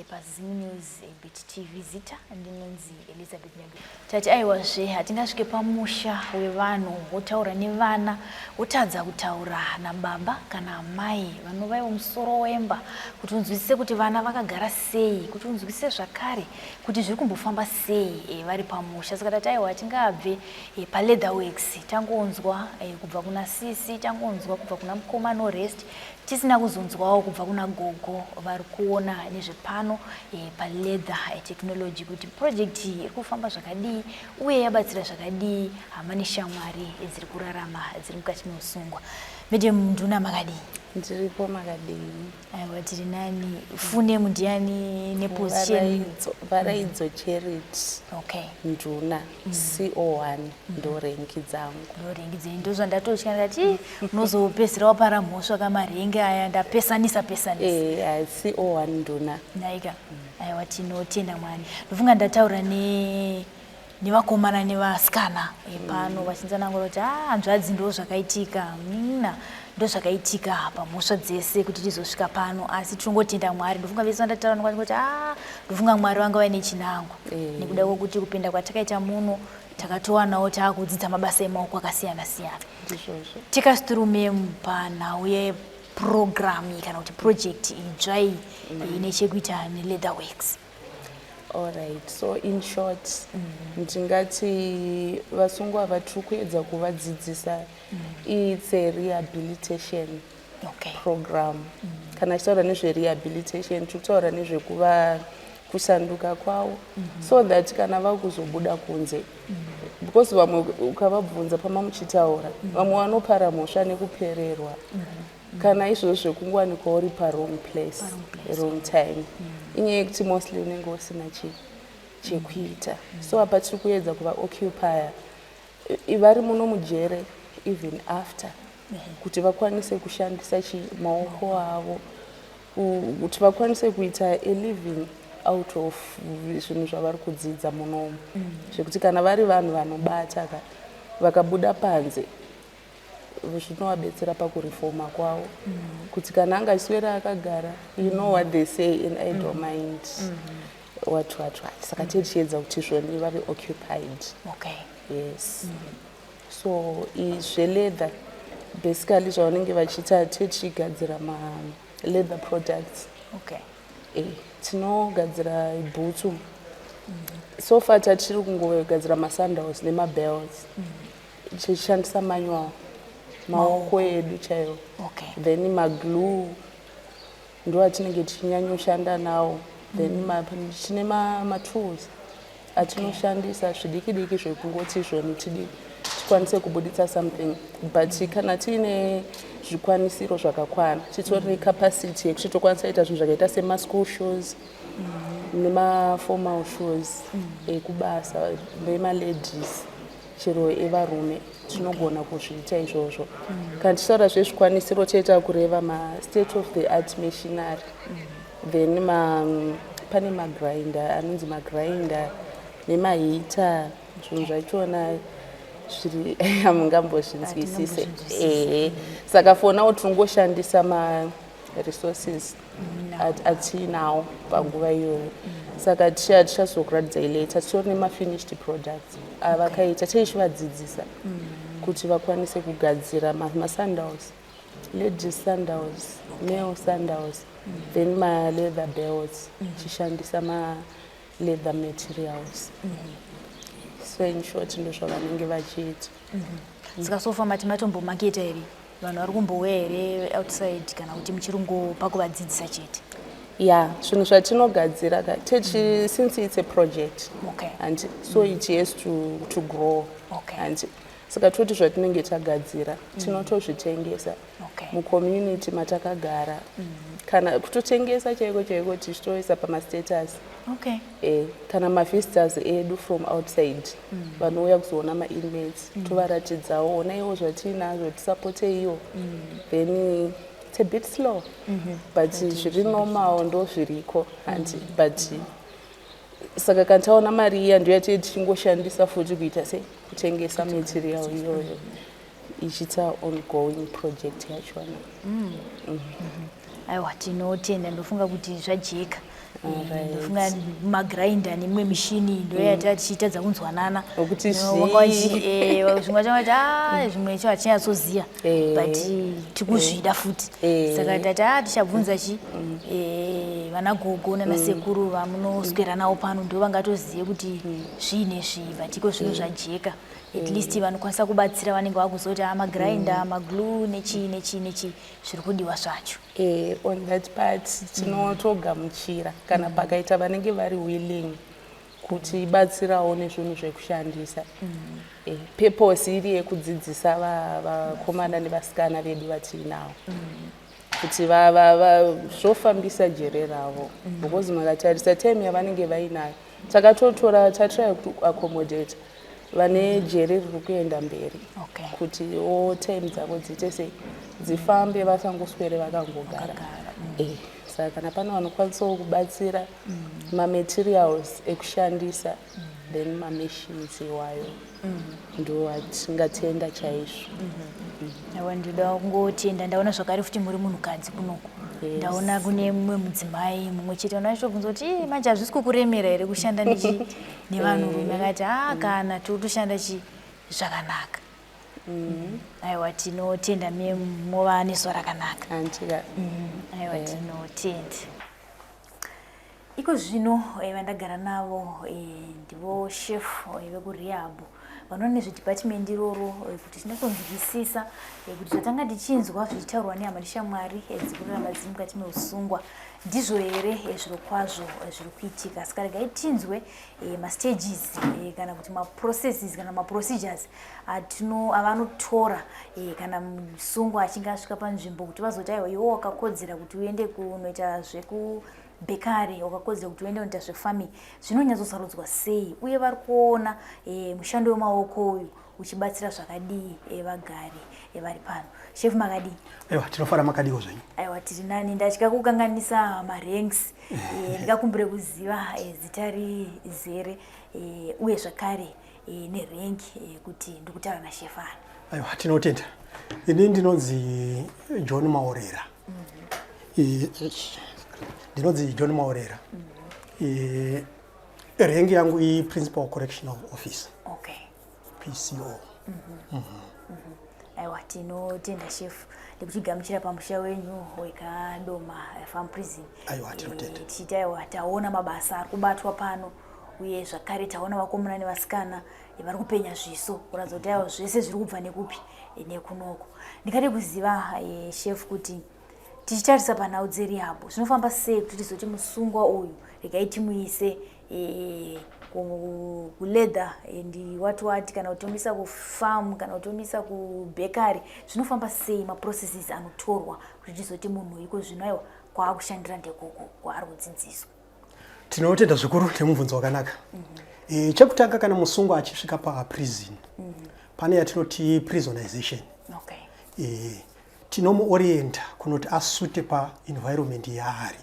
paZim News Bit TV, zita ndinonzi Elizabeth Nyagu. Tati aiwazve, hatingasvike pamusha wevanhu wotaura nevana wotadza kutaura nababa kana amai vanova ivo musoro wemba, kuti unzwisise kuti vana vakagara sei, kuti unzwisise zvakare kuti zviri kumbofamba sei vari pamusha. Saka tati aiwa, hatingabve paLeatherworks tangonzwa kubva kuna sisi, tangonzwa kubva kuna mukoma Norest, tisina kuzonzwawo kubva kuna gogo vari kuona nezvepano paleather technology, kuti project iyi iri kufamba zvakadii uye yabatsira zvakadii hama neshamwari dziri kurarama dziri mukati meusungwa. Madam Nduna, makadii? Ndiripo, makadii? Aiwa, tiri nani. Full name ndiani neposition? Varaidzo Charity Nduna, CO1 ndo rank dzangu. Ndo rank dzenyu. Ndozvandatotya, ndati unozopedzisira wapara mhosva kamarank aya ndapesanisa pesanisa. CO1 Nduna. Naika, aiwa, tinotenda Mwari. Ndofunga ndataura ne Nevakomana nevasikana pano vachinzanangura kuti ah, hanzvadzi, ndo zvakaitika, munin'ina, ndo zvakaitika pamhosva dzese kuti tizosvika pano, asi tinongotenda Mwari. Ndofunga vese vandataura nokati ah, ndofunga Mwari vanga vaine chinangwa nekuda kwekuti kupinda kwatakaita muno takatowanawo taakudzidza mabasa emaoko akasiyana siyana. Ndizvozvo. Tikasiturume panhau yeprogram iyi kana kuti project itsva iyi ine chekuita neleather works. Alright, so in short, ndingati vasungwa vatiri kuedza kuvadzidzisa, it's a rehabilitation program. Kana tichitaura nezverehabilitation, tiri kutaura nezvekuva kusanduka kwavo so that kana vakuzobuda kunze, because vamwe ukavabvunza pama muchitaura, vamwe vanopara mhosva nekupererwa kana izvozvo zvekungowanikwa uri pawrong place, Wrong place. Wrong time. Inyaya yekuti mostly unenge usina chekuita. So apa tiri kuedza kuvaoccupya vari muno mujere even after, kuti vakwanise kushandisa maoko avo, kuti vakwanise kuita a living out of zvinhu zvavari kudzidza munomu, zvekuti kana vari vanhu vanobata ka, vakabuda panze zvinovabetsera pakurefoma kwavo, kuti kana anga achiswera akagara, you know what they say, in idle mind what what what. Saka tichiedza kuti zvoni vave occupied. Yes, so zveleather basically zvavanenge vachiita, tichigadzira maleather products. Tinogadzira bhutsu. So far tatiri kungogadzira masandals nemabelts tichishandisa manual, maoko edu chaiwo. Then maglue ndo atinenge tichinyanyoshanda nawo. Then tine matools atinoshandisa zvidiki diki zvekungoti zvoni tikwanise kubuditsa something. But kana tiine zvikwanisiro zvakakwana, titori necapacity yekuti tokwanisa kuita zvinhu zvakaita semaschool shoes nemaformal shoes ekubasa nemaladies, chero evarume, tinogona kuzviita izvozvo. Kana tichitaura zvezvikwanisiro, toita kureva mastate of the art machinery. Then pane magrinder, anonzi magrinder, nemaheater. Zvinhu zvachona zviri hamungambozvinzwisise. Hatingambozvinzwisisi. Ehe, saka for now tinongoshandisa maresources atinawo panguva iyoyo. Saka tichazokuratidzai later, titori nemafinished products avakaita tichivadzidzisa kuti vakwanise kugadzira masandals, ladies sandals, male sandals, then maleather belts, tichishandisa maleather materials. So in short, ndo zvavanenge vachiita. Saka so far mati matombomaketa here? Vanhu vari kumbouya here outside, kana kuti muchiri kungopa kuvadzidzisa chete? Ya, zvinhu zvatinogadzira ka techi, since it's a project and so it has to grow. And saka toti zvatinenge tagadzira tinotozvitengesa mucommunity matakagara, kana kutotengesa chaiko chaiko, tichitoisa pamastatus. Kana mavisitors edu from outside vanouya kuzoona mainmates, tovaratidzawo, onaiwo zvatinazvo, tisapoteiwo. Then it's a bit slow, but zviri normal, ndo zviriko hanti. But saka kana taona mari iya, ndo yatee tichingoshandisa futi kuita sei, kutengesa material iyoyo, ichiita ongoing project yachona. Aiwa, tinotenda. Ndofunga kuti zvajeka. Alright. Ndofunga magrinder nemimwe mishini ndo yata tichitadza kunzwanana. Nokuti No, wanga zvimwe vacho vati a zvimwe icho hatinyatsoziya, but tikuzvida futi. Saka tati a tichabvunza chi vana gogo nanasekuru vamunoswera navo pano, ndo vangatozive kuti zvii nezvii. But iko zvino zvajeka. At least vanokwanisa kubatsira vanenge vakuzoti a magrinder, maglue, nechii nechii nechii zviri kudiwa zvacho. On that part tinotogamuchira kana pakaita vanenge vari willing kutibatsirawo nezvinhu zvekushandisa. Purpose iri yekudzidzisa vakomana nevasikana vedu vatiinavo kuti zvofambisa jere ravo, because makatarisa time yavanenge vainayo, takatotora tatry kuaccommodate vane jere riri kuenda mberi kuti o time dzavo dziite sei, dzifambe, vasangoswere vakangogara. Vakagara. Saka kana pane vanokwanisawo kubatsira mamaterials ekushandisa. Then mamachines iwayo ndo atingatenda chaizvo. Aiwa, ndoda kungotenda. Ndaona zvakare futi muri munhukadzi kunoku. Ndaona kune mumwe mudzimai mumwe chete unachitobvunza kuti, "Ii, manje hazvisi kukuremera here kushanda nevanhurume?" Akati, "Ha, kana tiri kutoshanda chi zvakanaka." Aiwa, tinotenda, mova nezuva rakanaka. Andika. Aiwa, tinotenda. Iko zvino vandagara navo ndivo chef vekurehab, vanoona nezvedepartment iroro, kuti tinyatsonzwisisa kuti zvatanga tichinzwa zvichitaurwa nehama neshamwari dzikurarama dziri mukati meusungwa ndizvo here zviro kwazvo zviri kuitika. Saka regai tinzwe mastages kana kuti maprocesses kana maprocedures avanotora kana musungwa achinge asvika panzvimbo, kuti vazoti, "Aiwa, iwe wakakodzera kuti uende kunoita zveku bakery, wakakodzera kuti uende kunoita zvefarming." Zvinonyatsosarudzwa sei, uye vari kuona mushando wemaoko uyu uchibatsira zvakadii vagari vari pano? Chef, makadii? Aiwa, tinofara. Makadiwo zvenyu? Aiwa, tiri nani. Ndatya kukanganisa maranks. Ndingakumbire kuziva zita rizere uye zvakare nerank, kuti ndikutaura nachef ani? Aiwa, tinotenda. Ini ndinonzi John Maorera. Ndinonzi John Maorera. Rank yangu iprincipal correctional officer. PCO. Aiwa, tinotenda, chef, nekuchigamuchira pamusha wenyu wekadoma Farm Prison. Aiwa, tinotenda. Tichiti aiwa, taona mabasa ari kubatwa pano, uye zvakare taona vakomana nevasikana vari kupenya zviso, kuratidza kuti aiwa, zvese zviri kubva nekupi? Nekunoko. Ndingade kuziva, chef, kuti tichitarisa panhau dzerehab, zvinofamba sei kuti tizoti musungwa uyu regai timuise kuleather and what what, kana kuti tomuisa kufarm, kana kuti tomuisa kubakery? Zvinofamba sei, maprocesses anotorwa kuti tizoti munhu iko zvino aiwa, kwaakushandira ndekoko kwaari kudzidziswa? Tinotenda zvikuru nemubvunzo wakanaka. Chekutanga, kana musungwa achisvika paprison, pane yatinoti prisonization. Tinomuorienta kunoti asute paenvironment yaari.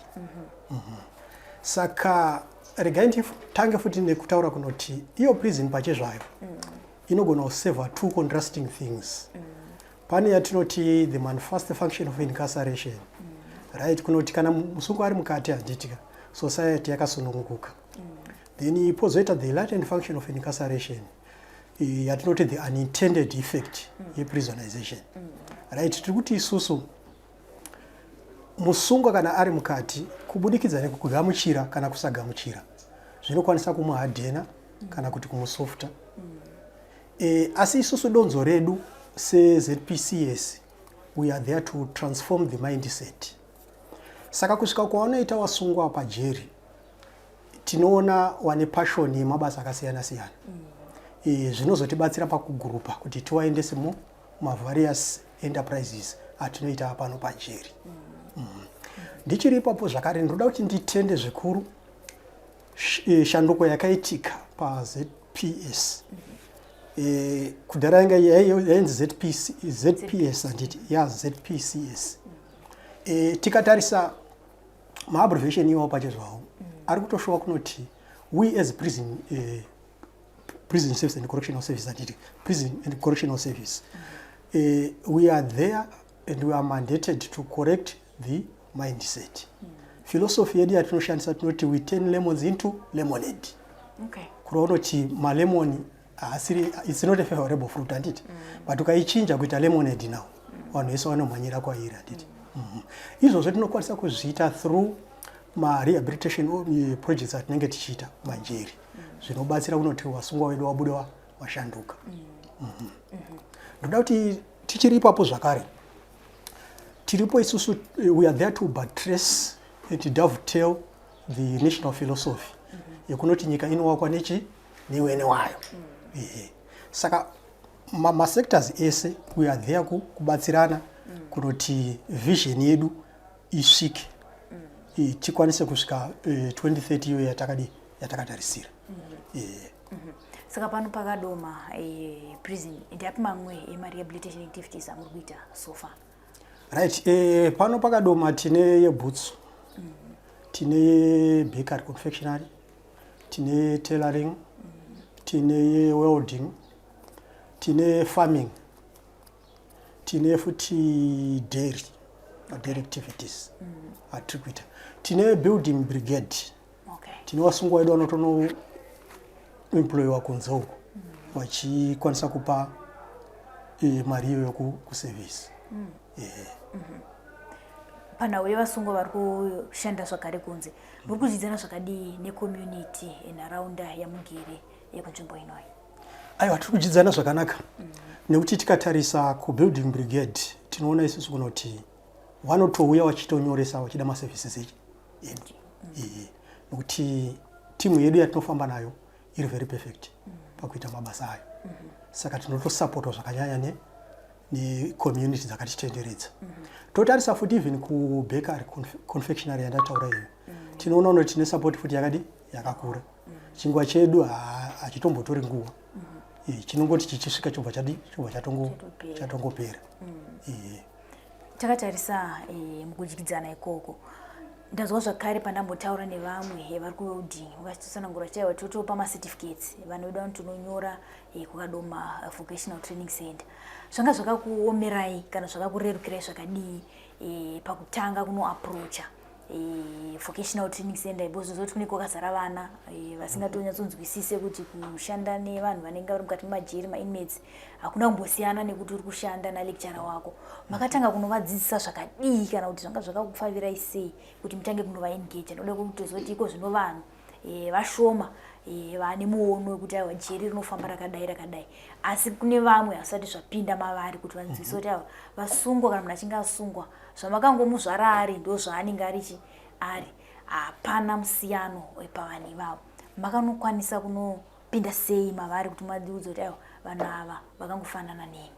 Saka regai nditange futi nekutaura kunoti iyo prison pachezvayo inogona kuseva two contrasting things. Pane yatinoti the manifest function of incarceration, right, kunoti kana musungwa ari mukati, handitika, society yakasununguka. Then pozoita the latent function of incarceration, yatinoti the unintended effect yeprisonization, right? Tiri kuti isusu musungwa kana ari mukati, kubudikidza nekugamuchira kana kusagamuchira, zvinokwanisa kumuhardena kana kuti kumusofta. Asi isusu donzo redu seZPCS, we are there to transform the mindset. Saka kusvika kwavanoita wasungwa pajeri, tinoona wane passion yemabasa akasiyana siyana. Zvinozotibatsira pakugurupa kuti tiwaendese mumavarious enterprises atinoita pano pajeri. Ndichiri ipapo zvakare, ndinoda kuti nditende zvikuru shanduko yakaitika paZPS. Kudhara yanga yainzi ZPC, ZPS, handiti ya ZPCS. Tikatarisa maabbreviation iwawo pachezvawo, ari kutoshowa kunoti we as prison service and correctional service, handiti, prison and correctional service, we are there and we are mandated to correct the mindset. Philosophy yedu yatinoshandisa, tinoti we turn lemons into lemonade. Kureva kunoti malemoni haasiri, it's not a favorable fruit, handiti? But ukaichinja kuita lemonade now, vanhu vese vanomhanyira kwairi, handiti? Izvozvo tinokwanisa kuzviita through marehabilitation projects atinenge tichiita majeri, zvinobatsira kunoti vasungwa vedu vabude washanduka. Ndoda kuti tichiri ipapo zvakare, tiripo isusu, we are there to buttress and dovetail the national philosophy yekunoti nyika inovakwa nechi newene wayo. Ehe. Saka masectors ese, we are there kubatsirana kunoti vision yedu isvike, tikwanise kusvika 2030 iyo yatakadi yatakatarisira. Saka pano pakadoma prison, ndeapi mamwe emarehabilitation activities amuri kuita so far? Right, pano pakadoma tine yebhutsu, tine bakery confectionery, tine tailoring. Tine yewelding, tine farming, tine futi dairy, dairy activities atiri kuita. Tine building brigade. Tine vasungwa vedu vanotonoemployiwa kunze uko vachikwanisa kupa mari iyoyo kuservice. Panhau yevasungwa vari kushanda zvakare kunze, muri kudyidzana zvakadii necommunity enharaunda yamugere yekunzvimbo inoyi? Aiwa, tiri kudyidzana zvakanaka nekuti tikatarisa kubuilding brigade, tinoona isusu kunoti vanotouya vachitonyoresa vachida maservices edu, nekuti timu yedu yatinofamba nayo iri very perfect pakuita mabasa ayo. Saka tinotosapotwa zvakanyanya necommunity dzakatitenderedza. Totarisa futi even kubakery, confectionery yandataura iyo, tinoona unoti tine support futi yakadi yakakura. Chingwa chedu hachitombotori nguva. Chinongoti chichisvika chobva chadi chobva chatongopera. Takatarisa mukudyidzana ikoko, ndazwa zvakare pandambotaura nevamwe vari kuwelding, vachitotsanangura chaiwa totopa macertificates vanhu vedu vanotononyora kuKadoma Vocational Training Center. Zvanga zvakakuomerai kana zvakakurerukirai zvakadii pakutanga kunoapproacha vocational training center, because zoti kunenge kwakazara vana vasingatonyatsonzwisise kuti kushanda nevanhu vanenge vari mukati memajeri, mainmates, hakuna kumbosiyana nekuti uri kushanda nalecturer wako? Makatanga kunovadzidzisa zvakadii, kana kuti zvanga zvakakupfavirai sei kuti mutange kunovaengage? Ndoda kutozoti iko zvino vanhu vashoma vane muono wekuti aiwa, jeri rinofamba rakadai rakadai, asi kune vamwe hasati zvapinda mavari kuti vanzwisise kuti aiwa, vasungwa, kana munhu achinge asungwa, zvamakangomuzvara ari ndo zvaanenge arichi ari, hapana musiyano pavanhu ivavo. Makanokwanisa kunopinda sei mavari kuti madiudza kuti aiwa, vanhu ava vakangofanana nemi?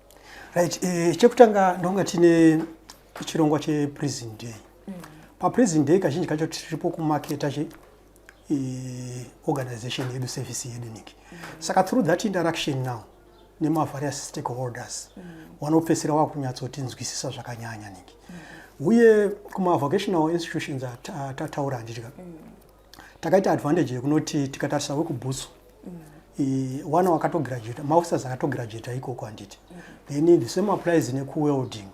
Right, chekutanga ndonga tine chirongwa cheprison day. Paprison day kazhinji kacho tiripo kumaketa che organization yedu, service yedu niki. Saka through that interaction now nemavarious stakeholders, vanopedzisira vakunyatsotinzwisisa zvakanyanya niki. Uye kumavocational institutions atataura, handitya, takaita advantage yekunoti tikatarisa wekuBhutsu, wana wakatograduata, maofficers akatograduata ikoko, handiti? Then the same applies nekuwelding,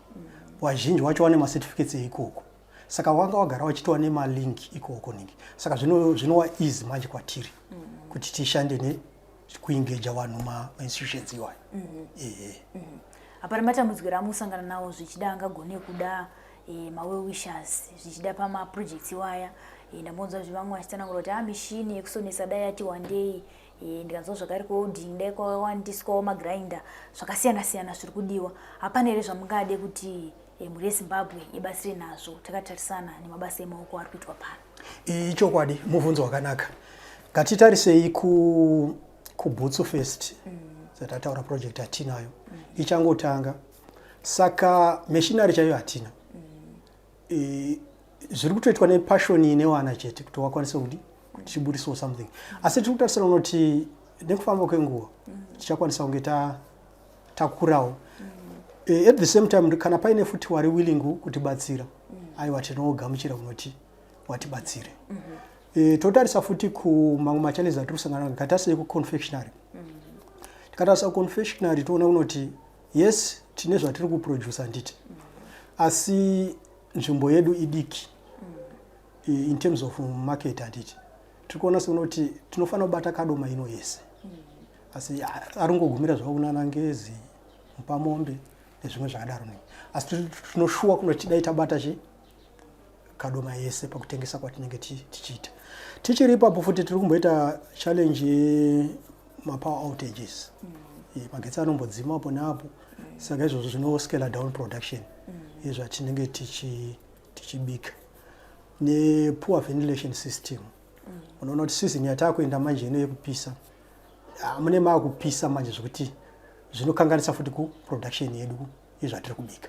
vazhinji wacho vane macertificates eikoko, saka wanga wagara wachitova nemalink ikoko ningi. Saka zvinova easy manje kwatiri kuti tishande nekuengaja vanhu mainstitutions iwayo, ehe. Hapana matambudziko ramusangana nawo, zvichida angagone kuda mawell wishers, zvichida pamaprojects iwaya? Ndambonzwa zvivamwe vachitsanangura kuti a mishini yekusonesa dai yati wandei. Ndikanzwa zvakare kuwelding dai kwawandiswawo magrinder, zvakasiyana siyana zviri kudiwa. Hapana here zvamungade kuti mhuri yeZimbabwe ibatsire nazvo takatarisana nemabasa emaoko ari kuitwa pano? Ichokwadi, mubvunzo wakanaka. Ngatitarisei kuBhutsu first. Dzatataura, project hatinayo, ichangotanga, saka machinery chaiyo hatina. Zviri kutoitwa nepassion ine wana chete kuti wakwanise kuti tichibudisawo something, asi tiri kutarisira unoti nekufamba kwenguva tichakwanisa kunge takurawo. At the same time, kana paine futi wari willing kutibatsira, aiwa, tinogamuchira kunoti watibatsire. Totarisa futi kumamwe machallenges atiri kusangana nawo. Ngatarisei kuconfectionary. Tikatarisa kuconfectionary, toona kunoti yes, tine zvatiri kuproduce, handiti? Asi nzvimbo yedu idiki in terms of market, handiti? Tiri kuona sekunoti tinofanira kubata Kadoma ino yese, asi ari ngogumira zvavo kunana Ngezi, Mupamombe nezvimwe zvakadaro nei. Asi tinoshuwa kunoti dai tabata chi Kadoma yese pakutengesa kwatinenge tichiita. Tichiri ipapo futi, tiri kumboita challenge yemapower outages. Magetsi anombodzima apo neapo, saka izvozvo zvinoscale down production yezvatinenge tichibika, nepoor ventilation system. Unoona kuti season yataakuenda manje ino yekupisa, mune maakupisa manje zvekuti zvinokanganisa futi kuproduction yedu yezvatiri kubika.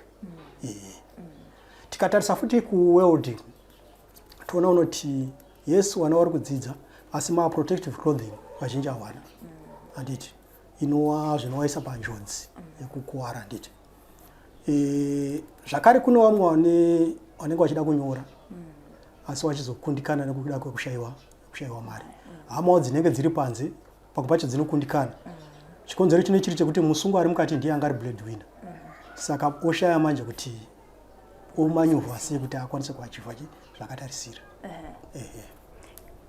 Tikatarisa futi kuwelding, toona unoti yes, vana vari kudzidza, asi maprotective clothing vazhinji havana, handiti? Inova zvinovaisa panjodzi yekukuwara, handiti? Zvakare kune vamwe vanenge vachida kunyora asi vachizokundikana nekuda kwekushaiwa mari. Hamawo dzinenge dziri panze. Pamwe pacho dzinokundikana. Chikonzero chine chiri chekuti musungwa ari mukati ndiye anga ari breadwinner. Saka oshaya manje kuti omanyuvha sei kuti akwanise kuachivha zvaakatarisira. Ehe.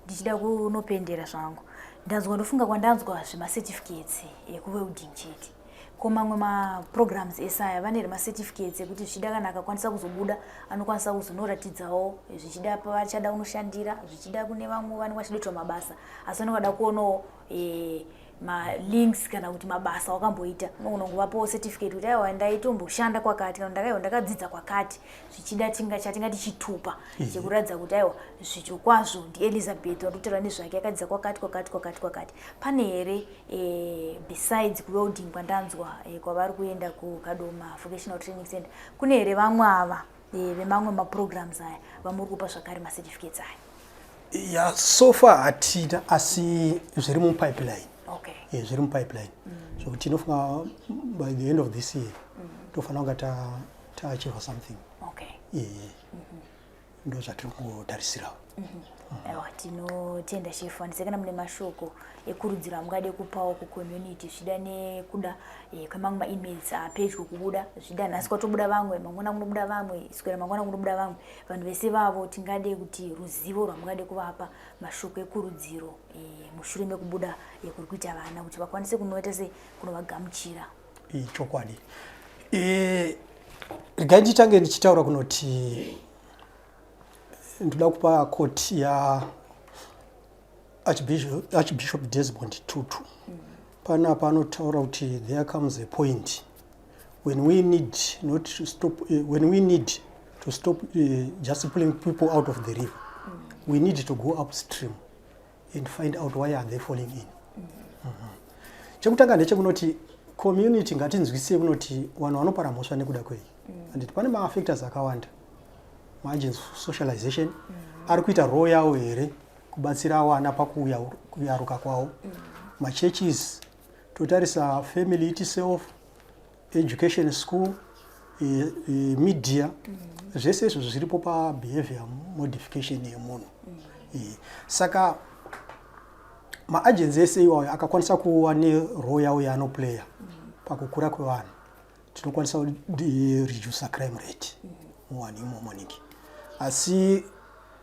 Ndichida kunopendera zvangu, ndanzwa, ndofunga kwandanzwa zvemacertificates ekuwelding chete. Ko mamwe maprograms ese aya vane remacertificates ekuti zvichida kana akakwanisa kuzobuda anokwanisa kuzonoratidzawo, zvichida pavachada kunoshandira, zvichida kune vamwe vanenge vachidoitwa mabasa, asi vanenge vada kuonawo malinks kana kuti mabasa wakamboita, unogona kungovapawo certificate kuti aiwa, ndaitomboshanda kwakati, kana ndakaiwa ndakadzidza kwakati, zvichida tinga chatingati chitupa chekuratidza kuti aiwa, zvicho kwazvo ndiElizabeth watotaura nezvake, akadzidza kwakati kwakati kwakati kwakati. Pane here besides kuwelding kwandanzwa kwavari kuenda kuKadoma Vocational Training Center, kune here vamwe ava vemamwe maprograms aya vamuri kupa zvakare macertificates aya? Ya, so far hatina, asi zviri mupipeline. Zviri mupipeline, zvokuti tinofunga by the end of this year tofanira kunga taachieva something. Ndo zvatiri kungotarisirawo. Aiwa, tinotenda shefu. Handise kana mune mashoko ekurudziro amungade kupawo kucommunity, zvichida nekuda kwemamwe mainmates apedyo kubuda, zvichida nhasi kwatobuda vamwe, mangwana kunobuda vamwe, swera mangwana kunobuda vamwe, vanhu vese vavo tingade kuti ruzivo rwamungade kuvapa, mashoko ekurudziro mushure mekubuda kuri kuita vana, kuti vakwanise kunoita se kunovagamuchira. Chokwadi. Regai nditange ndichitaura kunoti ndoda kupa quote ya Archbishop Desmond Tutu. Panapa anotaura kuti there comes a point when we need not to stop, when we need to stop just pulling people out of the river. We need to go upstream and find out why are they falling in. Chekutanga ndechekunoti community ngatinzwisise kunoti vanhu vanopara mhosva nekuda kwei. Handiti pane mafactors akawanda, maagents of socialization ari kuita role yawo here kubatsira vana pakuyaruka kwavo, machurches, totarisa family itself, education, school, media, zvese izvozvo zviripo pabehavior modification yemunhu. Saka maagents ese iwayo akakwanisa kuva nerole yawo yaanoplaya pakukura kwevanhu, tinokwanisa kuredusa crime rate muvanhu imomo ningi. Asi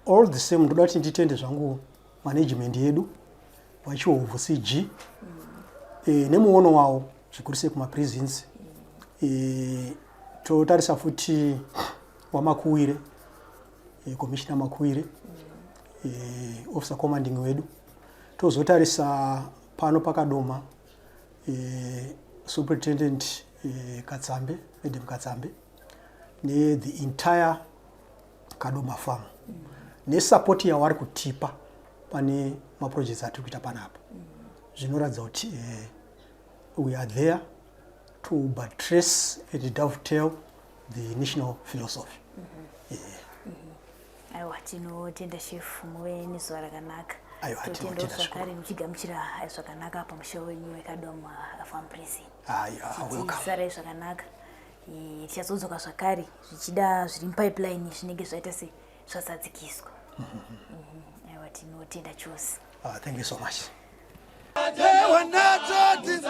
all the same, ndoda kuti nditende zvangu management yedu, vaChihobvu CG, nemuono wavo zvikuru sei kumaprisons. Totarisa futi waMakuwire, Commissioner Makuwire, officer commanding wedu. Tozotarisa pano paKadoma, Superintendent Katsambe, Madam Katsambe, nethe entire Kadoma farm, nesupport yavari kutipa pane maprojects atiri kuita panapa. Zvinoratidza kuti we are there to buttress and dovetail the national philosophy. Yeah. Aiwa, tinotenda shefu, muve nezuva rakanaka. Aiwa, Totenda tinotenda. zvakare muchigamuchira zvakanaka pamusha wenyu weKadoma Farm Prison. Aiwa, welcome. Sarai zvakanaka. Tichazodzoka zvakare, zvichida zviri mupipeline zvinenge zvaita se zvazadzikiswa. Aiwa, tinotenda chose. Thank you so much. Wanatoti,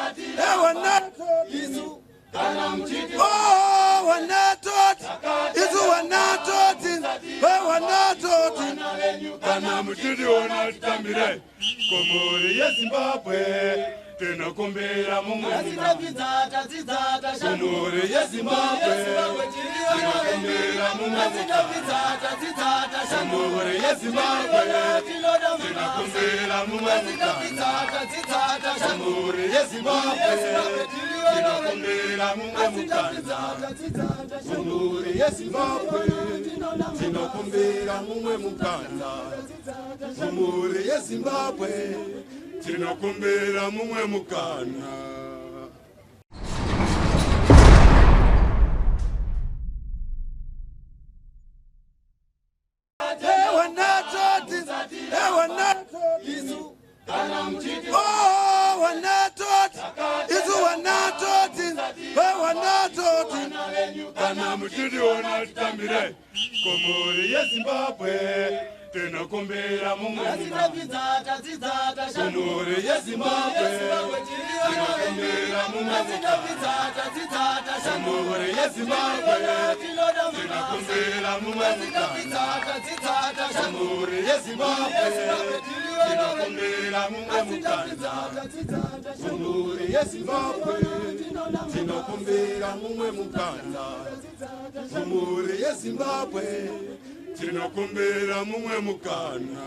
wanatoti, oh, wanatoti, isu wanatoti, wanatoti. Kana muchitiona titambire komori yeZimbabwe, tinokumbira mumwe. Komori yeZimbabwe, tinokumbira mumwe. Komori yeZimbabwe, tinokumbira mumwe. Komori yeZimbabwe, tinokumbira mumwe mukana. Komori yeZimbabwe, tinokumbira mumwe mukana. Mumhuri yeZimbabwe, tinokumbira mumwe mukana. Wanatoti, wanatoti, oh, wanatoti, isu wanatoti, wanatoti. Kana muchitiona titambire komori yeZimbabwe. Tinokumbira mumwe kumhuri yeZimbabwe. Tinokumbira mumwe kumhuri yeZimbabwe. Tinokumbira mumwe kumhuri yeZimbabwe. Tinokumbira mumwe mukana kumhuri yeZimbabwe. Tinokumbira mumwe mukana kumhuri yeZimbabwe. Tinokumbira mumwe mukana.